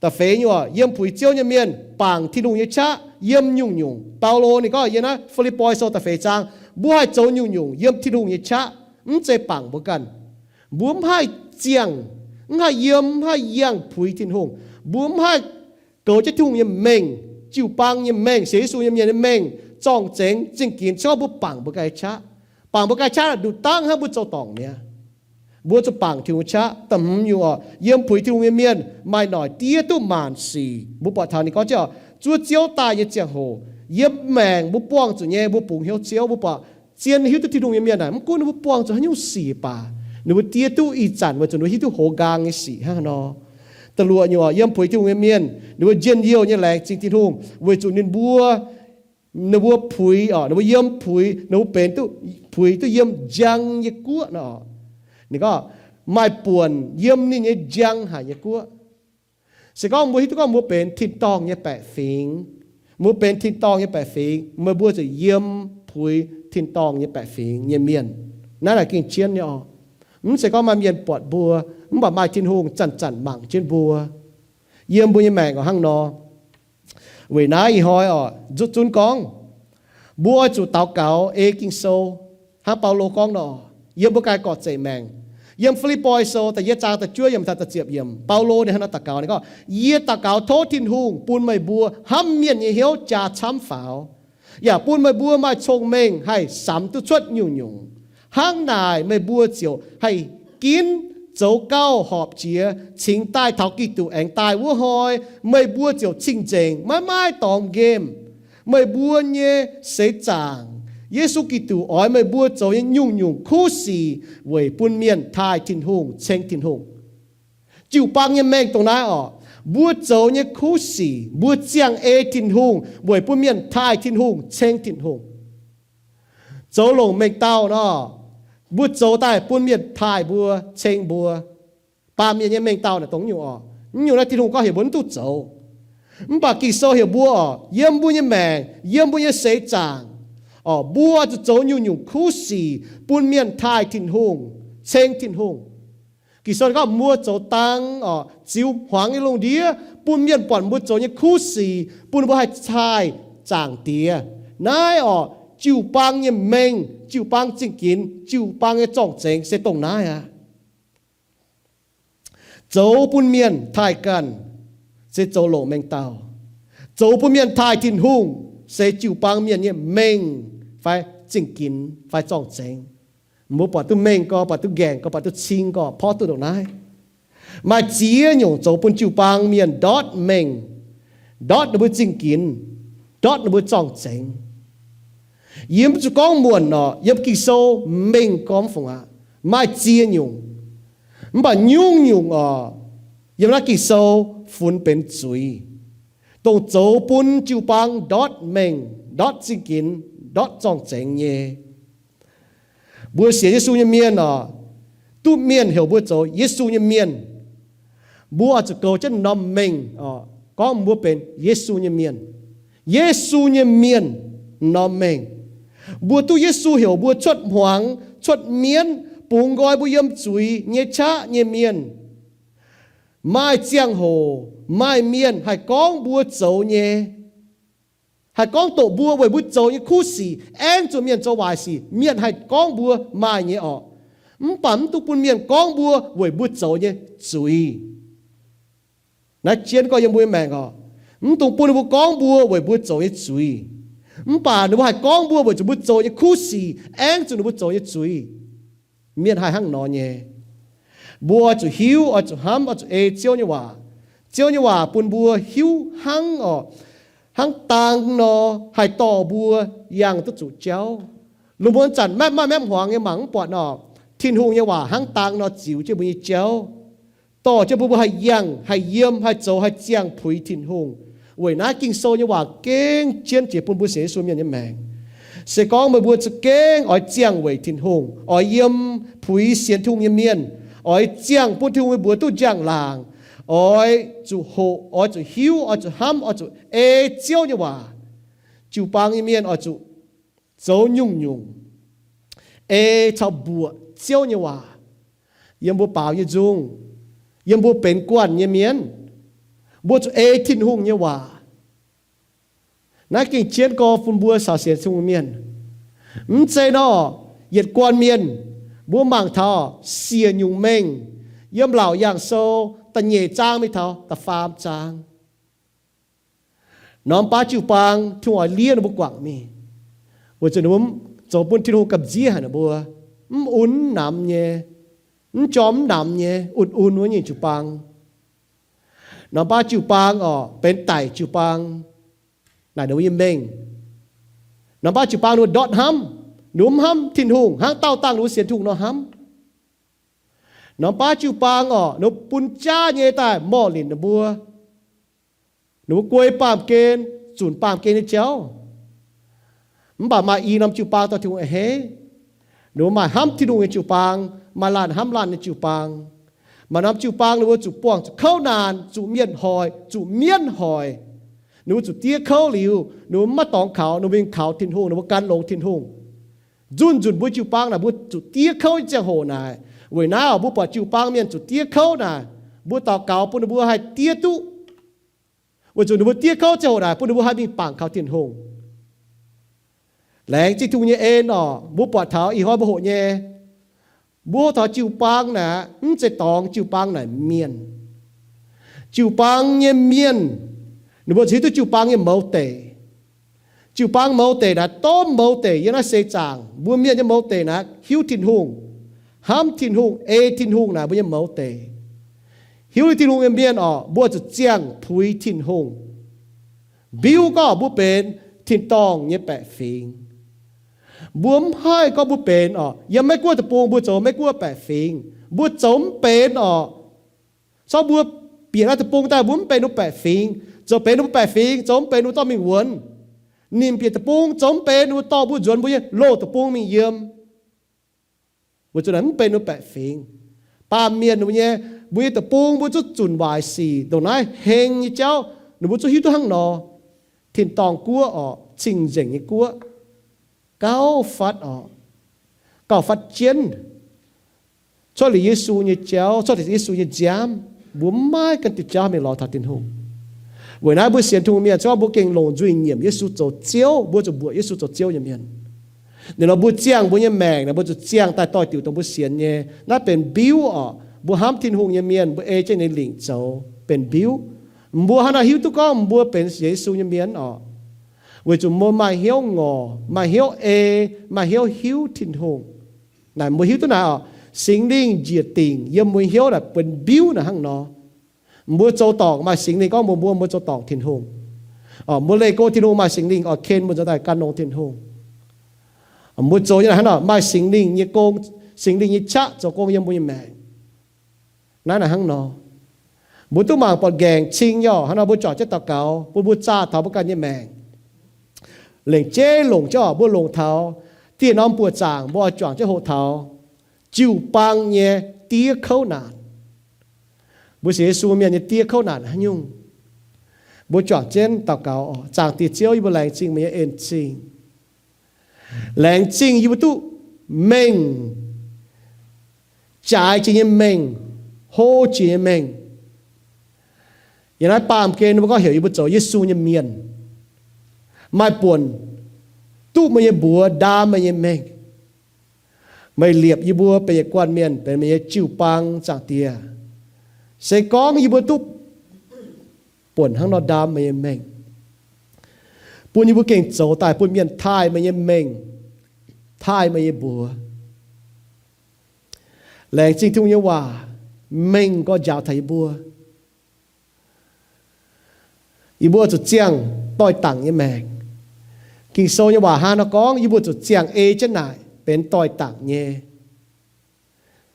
Da'feix nyungc orqc, yiem puix Ziouv nyei mienh bangc Tin-Hungh nyei qaqv yiem nyungc-nyungc. Baulo ninh gorngv yiem naaiv Fi^lipv^poi Sou da'feix zaang, mbuo haih zoux nyungc-nyungc yiem Tin-Hungh nyei qaqv, mv zeiz bangc mbuo ganh. Mbuo mv haih ziangh, mv haih yiem, mv haih yangh puix Tin-Hungh. Mbuo mv haih goux jienv Tin-Hungh nyei mengh, jiu-baang nyei mengh, sienx Yesu nyei mienh nyei mengh, zorng-zengx, zingh ginx, se gorngv mbuo bangc mbuo ganh nyei qaqv. Bangc mbuo ganh nyei qaqv nduqc dangv hnangv mbuo zoux dorngc mi'aqv. Mbuo zuqc bangc Tin-Hungh nyei qaqv. Da'hmz nyungc orqc, yiem puix Tin-Hungh nyei mienh maaih noic diev duqv maanc sic. Mbuo buatc taux ninh gorngv jienv zuov Ziouv daaih nyei ziangh hoc, yiem maengc mbuo buangh zuqc nyei, mbuo bungx hnyouv Ziouv, mbuo buatc zien hiuv duqv Tin-Hungh nyei mienh naaic, mv gunv ninh mbuo buangh zuqc haaix nyungc sic baac ninh mbuo diev duqv ih zanc weic zuqc ninh mbuo hiuv duqv hoz nqaang nyei sic hnangv haaix nor. Da'luoqc nyungc orqc, yiem puix Tin-Hungh nyei mienh ninh mbuo njien-youh nyei laengz zingh Tin-Hungh weic zuqc ninh mbuo, ninh mbuo puix orqc, ninh mbuo yiem puix, ninh mbuo benx duqv puix duqv yiem njang nyei guoqv nor. Ninh gorngv maaih buonc yiem ninh nyei njang haic nyei guoqv. Se gorngv mbuo hiuv duqv gorngv mbuo benx tin-dorngh nyei baeqc fingx, Mbuo benx tin-dorngh nyei baeqc fingx, meih mbuo ziouc yiem puix tin-dorngh nyei baeqc fingx nyei mienh. Naaiv naaic gengh jienv nyei oc. Mv zeiz gorngv maaih mienh buatc mbuo, mv baac maaih Tin-Hungh zanc-zanc mangc jienv mbuo. Yiem mbuo nyei maengc oc hnangv nor. Weic naaiv ih hnoi oc, nzutv zunv gorngv, mbuo oix zuqc daux gaux ei Ging-Sou, hnangv Baulo gorngv nor, yiem mbuo ganh gorqv-zeic maengc. Yiem Fi^lipv^poi Sou da'yietv zaang da'juov yiemc taux da'ziepc yiemc, Baulo ninh hnangv nor daux gaux, ninh gorngv, Yie daux gaux tov Tin-Hungh bun meih mbuo hnamv mienh nyei hnyouv jaa camv faaux, yaac bun meih mbuo maaih cong-mengh haih samx duqv cuotv nyungc-nyungc. Hnangv naaic meih mbuo ziouc haih ginv zoux gauh horpc jiex cingx daaih taux Giduc aengx daaih wuov hnoi, meih mbuo ziouc cing-nzengc, maiv maaih dorngx nqemh. Meih mbuo nyei seix zaangc, Yesu Giduc, oix meih mbuo zoux nyei nyungc-nyungc kuv sic weic bun mienh taaih Tin-Hungh, ceng Tin-Hungh. Jiu-baang nyei mengh dongh naaiv oc. Mbuo zoux nyei kuv sic, mbuo ziangh ei Tin-Hungh weic bun mienh taaih Tin-Hungh, ceng Tin-Hungh. Zoux longc mengh dauh nor, mbuo zoux daaih bun mienh taaih mbuo, ceng mbuo. Baamh mienh nyei mengh dauh naaic dongh nyungc oc. Nyungc naaiv Tin-Hungh gorngv heuc mbuo mv duqv zoux. Mv baac Ging-Sou heuc mbuo oc, yiem mbuo nyei maengc, yiem mbuo nyei seix zaangc oc, mbuo zuqc zoux nyungc-nyungc kuv sic bun mienh taaih Tin-Hungh, ceng Tin-Hungh. Ging-Sou gorngv mbuo zoux dang oc, ziux hmuangx nyei lungh ndiev bun mienh buatc mbuo zoux nyei kuv sic, bun mbuo haih taaih Zaangc Diex. Naaiv oc, jiu-baang nyei mengh, jiu-baang zingh ginx, jiu-baang nyei zorng-zengx se dongh naaiv aqv. Zoux bun mienh taaih ganh se zoux longc mengh dauh. Zoux bun mienh taaih Tin-Hungh se jiu-baang mienh nyei mengh fai zingh ginx fai zorng-zengx. Mbuo buatc duqv mengh gorx, buatc duqv nqaengc gorx, buatc duqv cing gorx, porv duqv ndongc naaiv. Maaih ziex nyungc zoux bun jiu-baang mienh ndortv mengh, ndortv ninh mbuo zingh ginx, ndortv ninh mbuo zorng-zengx. Yie mv zuqc gorngv muonc oc, yiem Ging-Sou mengh gormx fungc aqv. Maaih ziex nyungc. Mv baac nyungc-nyungc oc, yiem naaiv Ging-Sou funx benx zuiz, dongh zoux bun jiu-baang ndortv mengh, ndortv zingh ginx, ndortv zorng-zengx nyei. Mbuo sienx Yesu nyei mienh oc, duqv mienh heuc mbuo zoux Yesu nyei mienh, mbuo oix zuqc goux jienv norm mengh oc, gorngv mbuo benx Yesu nyei mienh. Yesu nyei mienh norm mengh. Mbuo duqv Yesu heuc mbuo cuotv hmuangx, cuotv mienv, bungx nqoi mbuo yiem zuiz nyei qaqv nyei mienh. Maaih ziangh hoc maaih mienh haih gorngv mbuo zoux nyei, haih gorngv doqc mbuo weic mbuo zoux nyei kuv sic, aengv zuqc mienh zoux waaic sic, mienh haih gorngv mbuo maaih nyei orqc. Mv baac mv dungx bun mienh gorngv mbuo weic mbuo zoux nyei zuiz. Naaiv jienv gorngv yiem mbuo nyei maengc oc, mv dungx bun ninh mbuo gorngv mbuo weic mbuo zoux nyei zuiz. Mv baac ninh mbuo haih gorngv mbuo weic zuqc mbuo zoux nyei kuv sic, aengv zuqc ninh mbuo zoux nyei zuiz. Mienh haih hnangv nor nyei. Mbuo oix zuqc hiuv, oix zuqc hnamv, oix zuqc ei Ziouv nyei waac. Ziouv nyei waac bun mbuo hiuv hnangv oc, hnangv dang nor haih dorh mbuo yangh duqv zuqc jauv. Lungh muonz zanc maiv maaih mienv hmuangx nyei mangc mv buatc nor, Tin-Hungh nyei waac hnangv dang nor ziux jienv mbuo nyei jauv, dorh jienv mbuo, mbuo haih yangh, haih yiem, haih zoux, haih ziangh puix Tin-Hungh. Weic naaiv Ging-Sou nyei waac gengh jienv jiex bun mbuo sienx Yesu mienh nyei maengc. Se gorngv meih mbuo za'gengh oix ziangh weic Tin-Hungh, oix yiem puix sienx Tin-Hungh nyei mienh, oix ziangh bun Tin-Hungh nyei mbuox duqv njang-laangc, oix zuqc hoqc, oix zuqc hiuv, oix zuqc hnamv, oix zuqc ei Ziouv nyei waac. Jiu-baang nyei mienh oix zuqc zoux nyungc-nyungc, ei caux mbuoqc Ziouv nyei waac yiem mbuo baaux nyei nzung, yiem mbuo benx guanh nyei mienh. Mbuo zuqc ei Tin-Hungh nyei waac. Naaiv gengh jienv gorx bun mbuo caux sienx Tin-Hungh mienh. Mv zeiz nor, yietc guanh mienh, mbuo mangc taux siec nyungc mengh yiem Laauc Yaangh Sou da'nyeic zaang mingh taux da'faam zaang. Norm baav jiu-baang Tin-Hungh oix liev ninh mbuo guangc mingh, weic zuqc ninh mbuo zoux bun Tin-Hungh gamh nziev haic ninh mbuo, mv un mv namx nyei, mv jorm mv namx nyei, un-un wuov nyungc jiu-baang. Norm baav jiu-baang oc, benx daic jiu-baang, naaic ninh mbuo nyei mengh. Norm baav jiu-baang ninh mbuo ndortv hnamv, ninh mbuo mv hnamv Tin-Hungh hnangv daauh dangh ninh mbuo sienx Tin-Hungh nor hnamv. Norm baav jiu-baang oc, ninh mbuo bun jaav nyei daaih morh linc ninh mbuo. Ninh mbuo guei baamh gen, zunc baamh gen nyei jauv. Mv baac maaih i norm jiu-baang dorh Tin-Hungh a'hneiv. Ninh mbuo maaih hnamv Tin-Hungh nyei jiu-baang, maaih laanh hnamv laanh nyei jiu-baang. Maaih norm jiu-baang ninh mbuo zuqc buangh zuqc kouv naanc, zuqc mienh hoic, zuqc mienv hoic. Ninh mbuo zuqc diev kouv liuz, ninh mbuo maiv dorngx kaux, ninh mbuo mingh kaux Tin-Hungh, ninh mbuo gan longx Tin-Hungh. Nzunc nzunc mbuo jiu-baang naaic mbuo zuqc diev kouv nyei ziangh hoc naaic. Weic naaiv oc, mbuo buatc jiu-baang mienh zuqc diev kouv naaic, mbuo daux gaux bun ninh mbuo haih diev duqv. Weic zuqc ninh mbuo diev kouv ziangh hoc naaic bun ninh mbuo haih mingh bangc kaux Tin-Hungh. Laengz zingh Tin-Hungh nyei en oc, mbuo buatc taux ih hnoi mbuo hoqc nyei, mbuo taux jiu-baang naaic, mv zeiz dorngx, jiu-baang naaic mienh. Jiu-baang nyei mienh, ninh mbuo zuqc hiuv duqv jiu-baang nyei mouz deic. Jiu-baang mouz deic naaic, domh mouz deic yiem naaiv seix zaangc, mbuo mienh nyei mouz deic naaic hiuv Tin-Hungh, hnamv Tin-Hungh, ei Tin-Hungh naaic mbuo nyei mouz deic. Hiuv duqv Tin-Hungh nyei mienh oc, mbuo zuqc ziangh puix Tin-Hungh. Mbiuv gorngv mbuo benx tin-dorngh nyei baeqc fingx. Mbuo mv haih gorngv mbuo benx oc, yiem Meiv-Guoqv deic-bung mbuo zoux Meiv-Guoqv baeqc fingx, mbuo zoux mv benx oc. Corc mbuo bieqc naaiv deic-bung daaih mbuo mv benx ninh baeqc fingx, zoux benx ninh baeqc fingx, zoux mv benx ninh dorh mingh wuonx. Ninh bieqc deic-bung zoux mv benx ninh dorh mbuo nzuonx mbuo nyei loz deic-bung mingh yiem. Weic zuqc naaic mv benx ninh baeqc fingx. Baamh mienh ninh mbuo nyei, mbuo nyei deic-bung mbuo zuqc zunc waaic sic ndongc naaiv heng nyei jauv, ninh mbuo zuqc hiuv duqv hnangv nor. Tin-dorngh guoqv oc, cing-nzengc nyei guoqv, gauh fatv oc, gauh fatv jienv. Cuotv liuz Yesu nyei jauv, cuotv liuz Yesu nyei nziaamv, mbuo maiv maaih ganh diuh jauv mingh lorz taux Tin-Hungh. Weic naaiv mbuo sienx Tin-Hungh mienh, se gorngv mbuo gengh longc nzuih nyiemc Yesu zoux Ziouv, mbuo zuqc mbuoqc Yesu zoux Ziouv nyei mienh. Ninh lorz mbuo ziangh mbuo nyei maengc naaic, mbuo zuqc ziangh daaih doix-diuc dongh mbuo sienx nyei. Naaiv benx mbiuv oc. Mbuo hnamv Tin-Hungh nyei mienh, mbuo ei jienv ninh lingc zoux benx mbiuv. Mbuo hnangv naaiv hiuv duqv gorngv mbuo benx Yesu nyei mienh oc, weic zuqc mbuo maaih hnyouv ngorc, maaih hnyouv ei, maaih hnyouv hiuv Tin-Hungh. Naaic mbuo hiuv duqv naaic oc, Singx Lingh njiec dingc yiem mbuo hnyouv naaic benx mbiuv naaic hnangv nor. Mbuo zoux dorngc maaih Singx Lingh gorngv mbuox mbuo, mbuo zoux dorngc Tin-Hungh. Mbuo leih go Tin-Hungh maaih Singx Lingh oix ken mbuo nzuonx daaih gan longx Tin-Hungh. Mbuo zoux nyei naaic hnangv nor maaih Singx Lingh nyei gong, Singx Lingh nyei qaqv zoux gong yiem mbuo nyei maengc. Naaiv naaic hnangv nor, mbuo duqv mangc buatc nqaengc cing nyei oc. Hnangv nor mbuo juangc jienv daux gaux bun mbuo zaah taux mbuo ganh nyei maengc. Lengc jeiv longc jienv oc, mbuo longc taux dieh norm buoqc zaangc mbuo oix juangc jienv hoqc taux jiu-baang nyei diev kouv naanc. Mbuo sienx Yesu mienh nyei diev kouv naanc haaix nyungc? Mbuo juangc jienv daux gaux oc. Zaangc Diex Ziouv, yie mbuo laengz zingh meih nyei en-zingh. Laengz zingh yie mbuo duqv mengh, jaaix jiex nyei mengh, hlo jiex nyei mengh. Yiem naaiv baamh gen mbuo gorngv heuc yie mbuo zoux Yesu nyei mienh, maaih buonc duqv meih nyei mbuox ndaam meih nyei mengh. Meih liepc yie mbuo benx yietc guanh mienh benx meih nyei jiu-baang, Zaangc Diex. Se gorngv yie mbuo duqv buonc hnangv nor ndaam meih nyei mengh, bun yie mbuo gengh zoux daaih bun mienh taaih meih nyei mengh, taaih meih nyei mbuox. Laengz zingh Tin-Hungh nyei waac, mengh gorx njaaux taux yie mbuo. Yie mbuo zuqc ziangh doix-dangc nyei maengc. Ging-Sou nyei waac hnangv nor gorngv, yie mbuo zuqc ziangh ei jienv naaic benx doix-dangc nyei.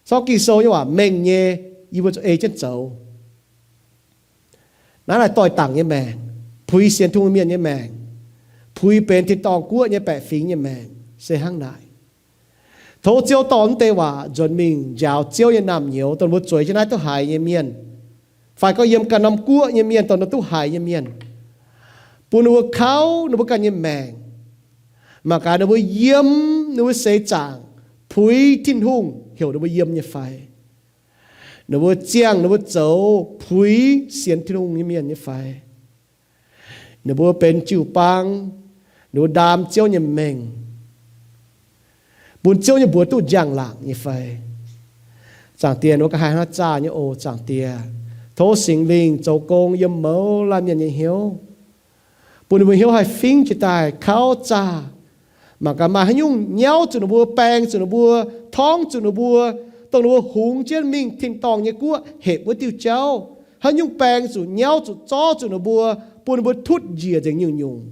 Sortv Ging-Sou nyei waac mengh nyei, yie mbuo zuqc ei jienv zoux. Naaiv naaic doix-dangc nyei maengc, puix sienx Tin-Hungh mienh nyei maengc, puix benx tin-dorngh guoqv nyei baeqc fingx nyei maengc se hnangv naaic. Tov Ziouv dorh mv deix waac nzuonx mingh njaaux Ziouv nyei naamh nyouz dongh mbuo zueiz jienv naaiv duqv haiz nyei mienh, fai gorngv yiem ganh norm guoqv nyei mienh, dongh ninh duqv haiz nyei mienh, bun ninh mbuo kauv ninh mbuo ganh nyei maengc. Mangc gaax ninh mbuo yiem ninh mbuo seix zaangc puix Tin-Hungh heuc ninh mbuo yiem nyei fai? Ninh mbuo ziangh ninh mbuo zoux puix sienx Tin-Hungh nyei mienh nyei fai? Ninh mbuo benx jiu-baang, ninh mbuo ndaam Ziouv nyei mengh, bun Ziouv nyei mbuox duqv njang-laangc nyei fai? Zaangc Diex, ninh mbuo ga'haaix hnangv zaah nyei oc. Zaangc Diex, tov Singx Lingh zoux gong yiem mouz laanh mienh nyei hnyouv, bun ninh mbuo hnyouv haih fingv jiez daaih kauv zaah. Mangc gaax maaih haaix nyungc nyauv zuqc ninh mbuo, baeng zuqc ninh mbuo, torngv zuqc ninh mbuo, dongh ninh mbuo hungx jienv mingh tin-dorngh nyei guoqv hepc wuov diuh jauv. Haaix nyungc baeng zuqc, nyauv zuqc, zorv zuqc ninh mbuo, bun ninh mbuo tutv njiec nzengc nyungc-nyungc,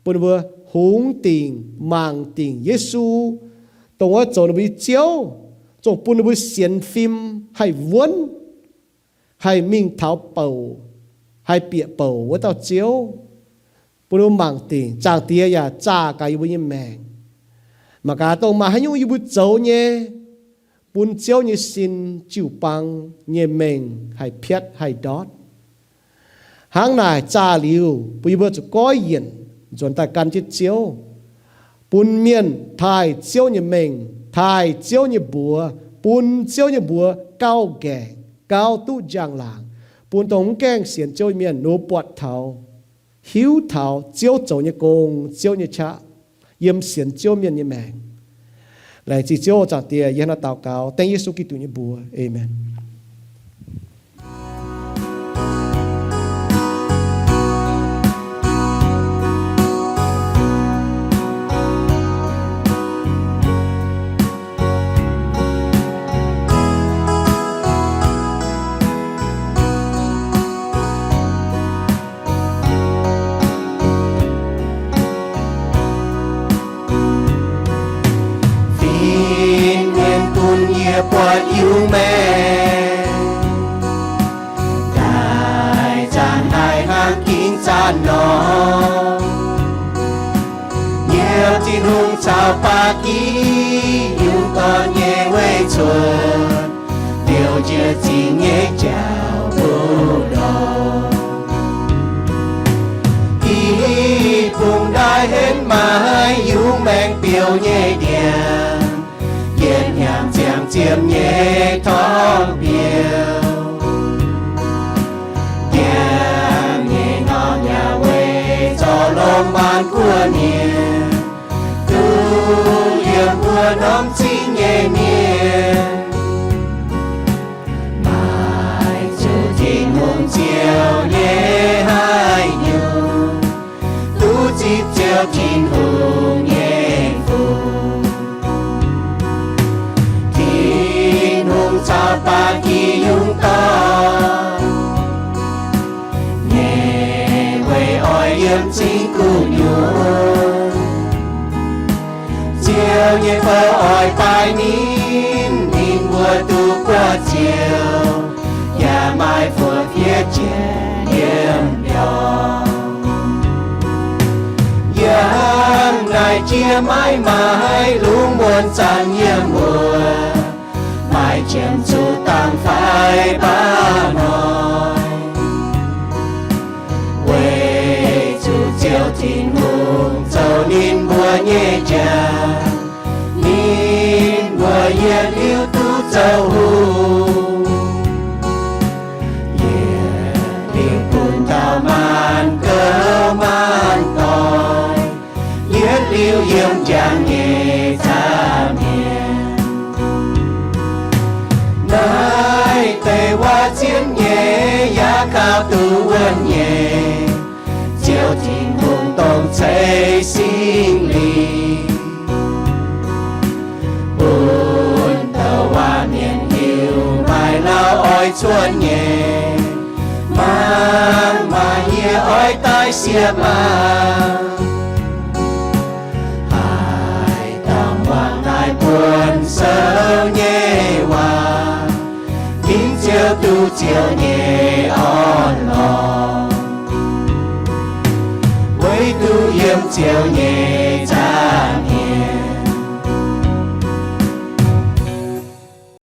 bun ninh mbuo hungx dingc, mangc dingc Yesu, dongh wuov zoux ninh mbuo nyei Ziouv, zungv bun ninh mbuo sienx fim haih wuonv, haih mingh taux bouc, haih bieqc bouc wuov dauh Ziouv, bun ninh mbuo mangc dingc. Zaangc Diex yaac zaah gaax yie mbuo nyei maengc. Mangc gaax dongh maaih haaix nyungc yie mbuo zoux nyei, bun Ziouv nyei sin, jiu-baang nyei mengh haih piatv haih ndortv. Hnangv naaic zaah liuz, bun yie mbuo zuqc goiv yienc nzuonx daaih gan jienv Ziouv, bun mienh taaih Ziouv nyei mengh, taaih Ziouv nyei mbuox, bun Ziouv nyei mbuox gauh nqaengc, gauh duqv njang-laangc, bun dongh mv gaengh sienx Ziouv mienh nor buatc taux, hiuv taux Ziouv zoux nyei gong, Ziouv nyei qaqv yiem sienx Ziouv mienh nyei maengc. Laengz zingh Ziouv, Zaangc Diex, yie hnangv naaiv daux gaux dengv Yesu Giduc nyei mbuox. Aamen. Fin-mienh bun yie buatc yungz maengc, daaih zaangc haic hnangv ginv zaanv nor. Yiem Tin-Hungh caux ba'gi yungz dorn nyei weic-zuotc, liouc njiec zingx nyei jauv-louc ndorm. I bung ndaaiv henv maaih yungz maengc biouv nyei ndiangx, yietc hnyangx ziangh ziepc nyei torngv biouv. Ndiangx nyei norm yaac weic zorc longx maanc guoqv mienh, duqv yiem wuov norm zingv nyei mienh. Maaih zuqc Tin-Hungh ziouc nyei haaix nyungc, duqv zipv Ziouv Tin-Hungh nyei fungx. Tin-Hungh caux ba'gi yungz dorn, nyei weic oix yiem zingv gu'nyuoz. Ziouv nyei bou oix baaix ninh, ninh mbuo duqv buatc Ziouv, yaac maaih fuoqv-fiev jiex yiem mbiorngz. Yiem naaiv jiex maiv maaih lungh muonz zanc yiem wuov, maaih qiemx zuqc dangh fai baav hnoi. Weic zuqc Ziouv Tin-Hungh zoux ninh mbuo nyei jangx, ninh mbuo yietc liuz duqv zoux hungh. Yietc liuz bun dauh maanc gouv maanc doic, yietc liuz yiem njang nyei zaah mienh. Naaiv deix waac zien nyei yaac kaux duqv wuonh nyei, Ziouv Tin-Hungh dongh ceix Singx Lingh, bun douc waac mienh hiuv maaih lauh oix cuotv nyei. Mangc maah! Yie oix daaih siev maah! Haaix dauh muangx naaiv buonv sou nyei waac, ginv Ziouv duqv Ziouv nyei orn-lorqc. Weic duqv yiem Ziouv nyei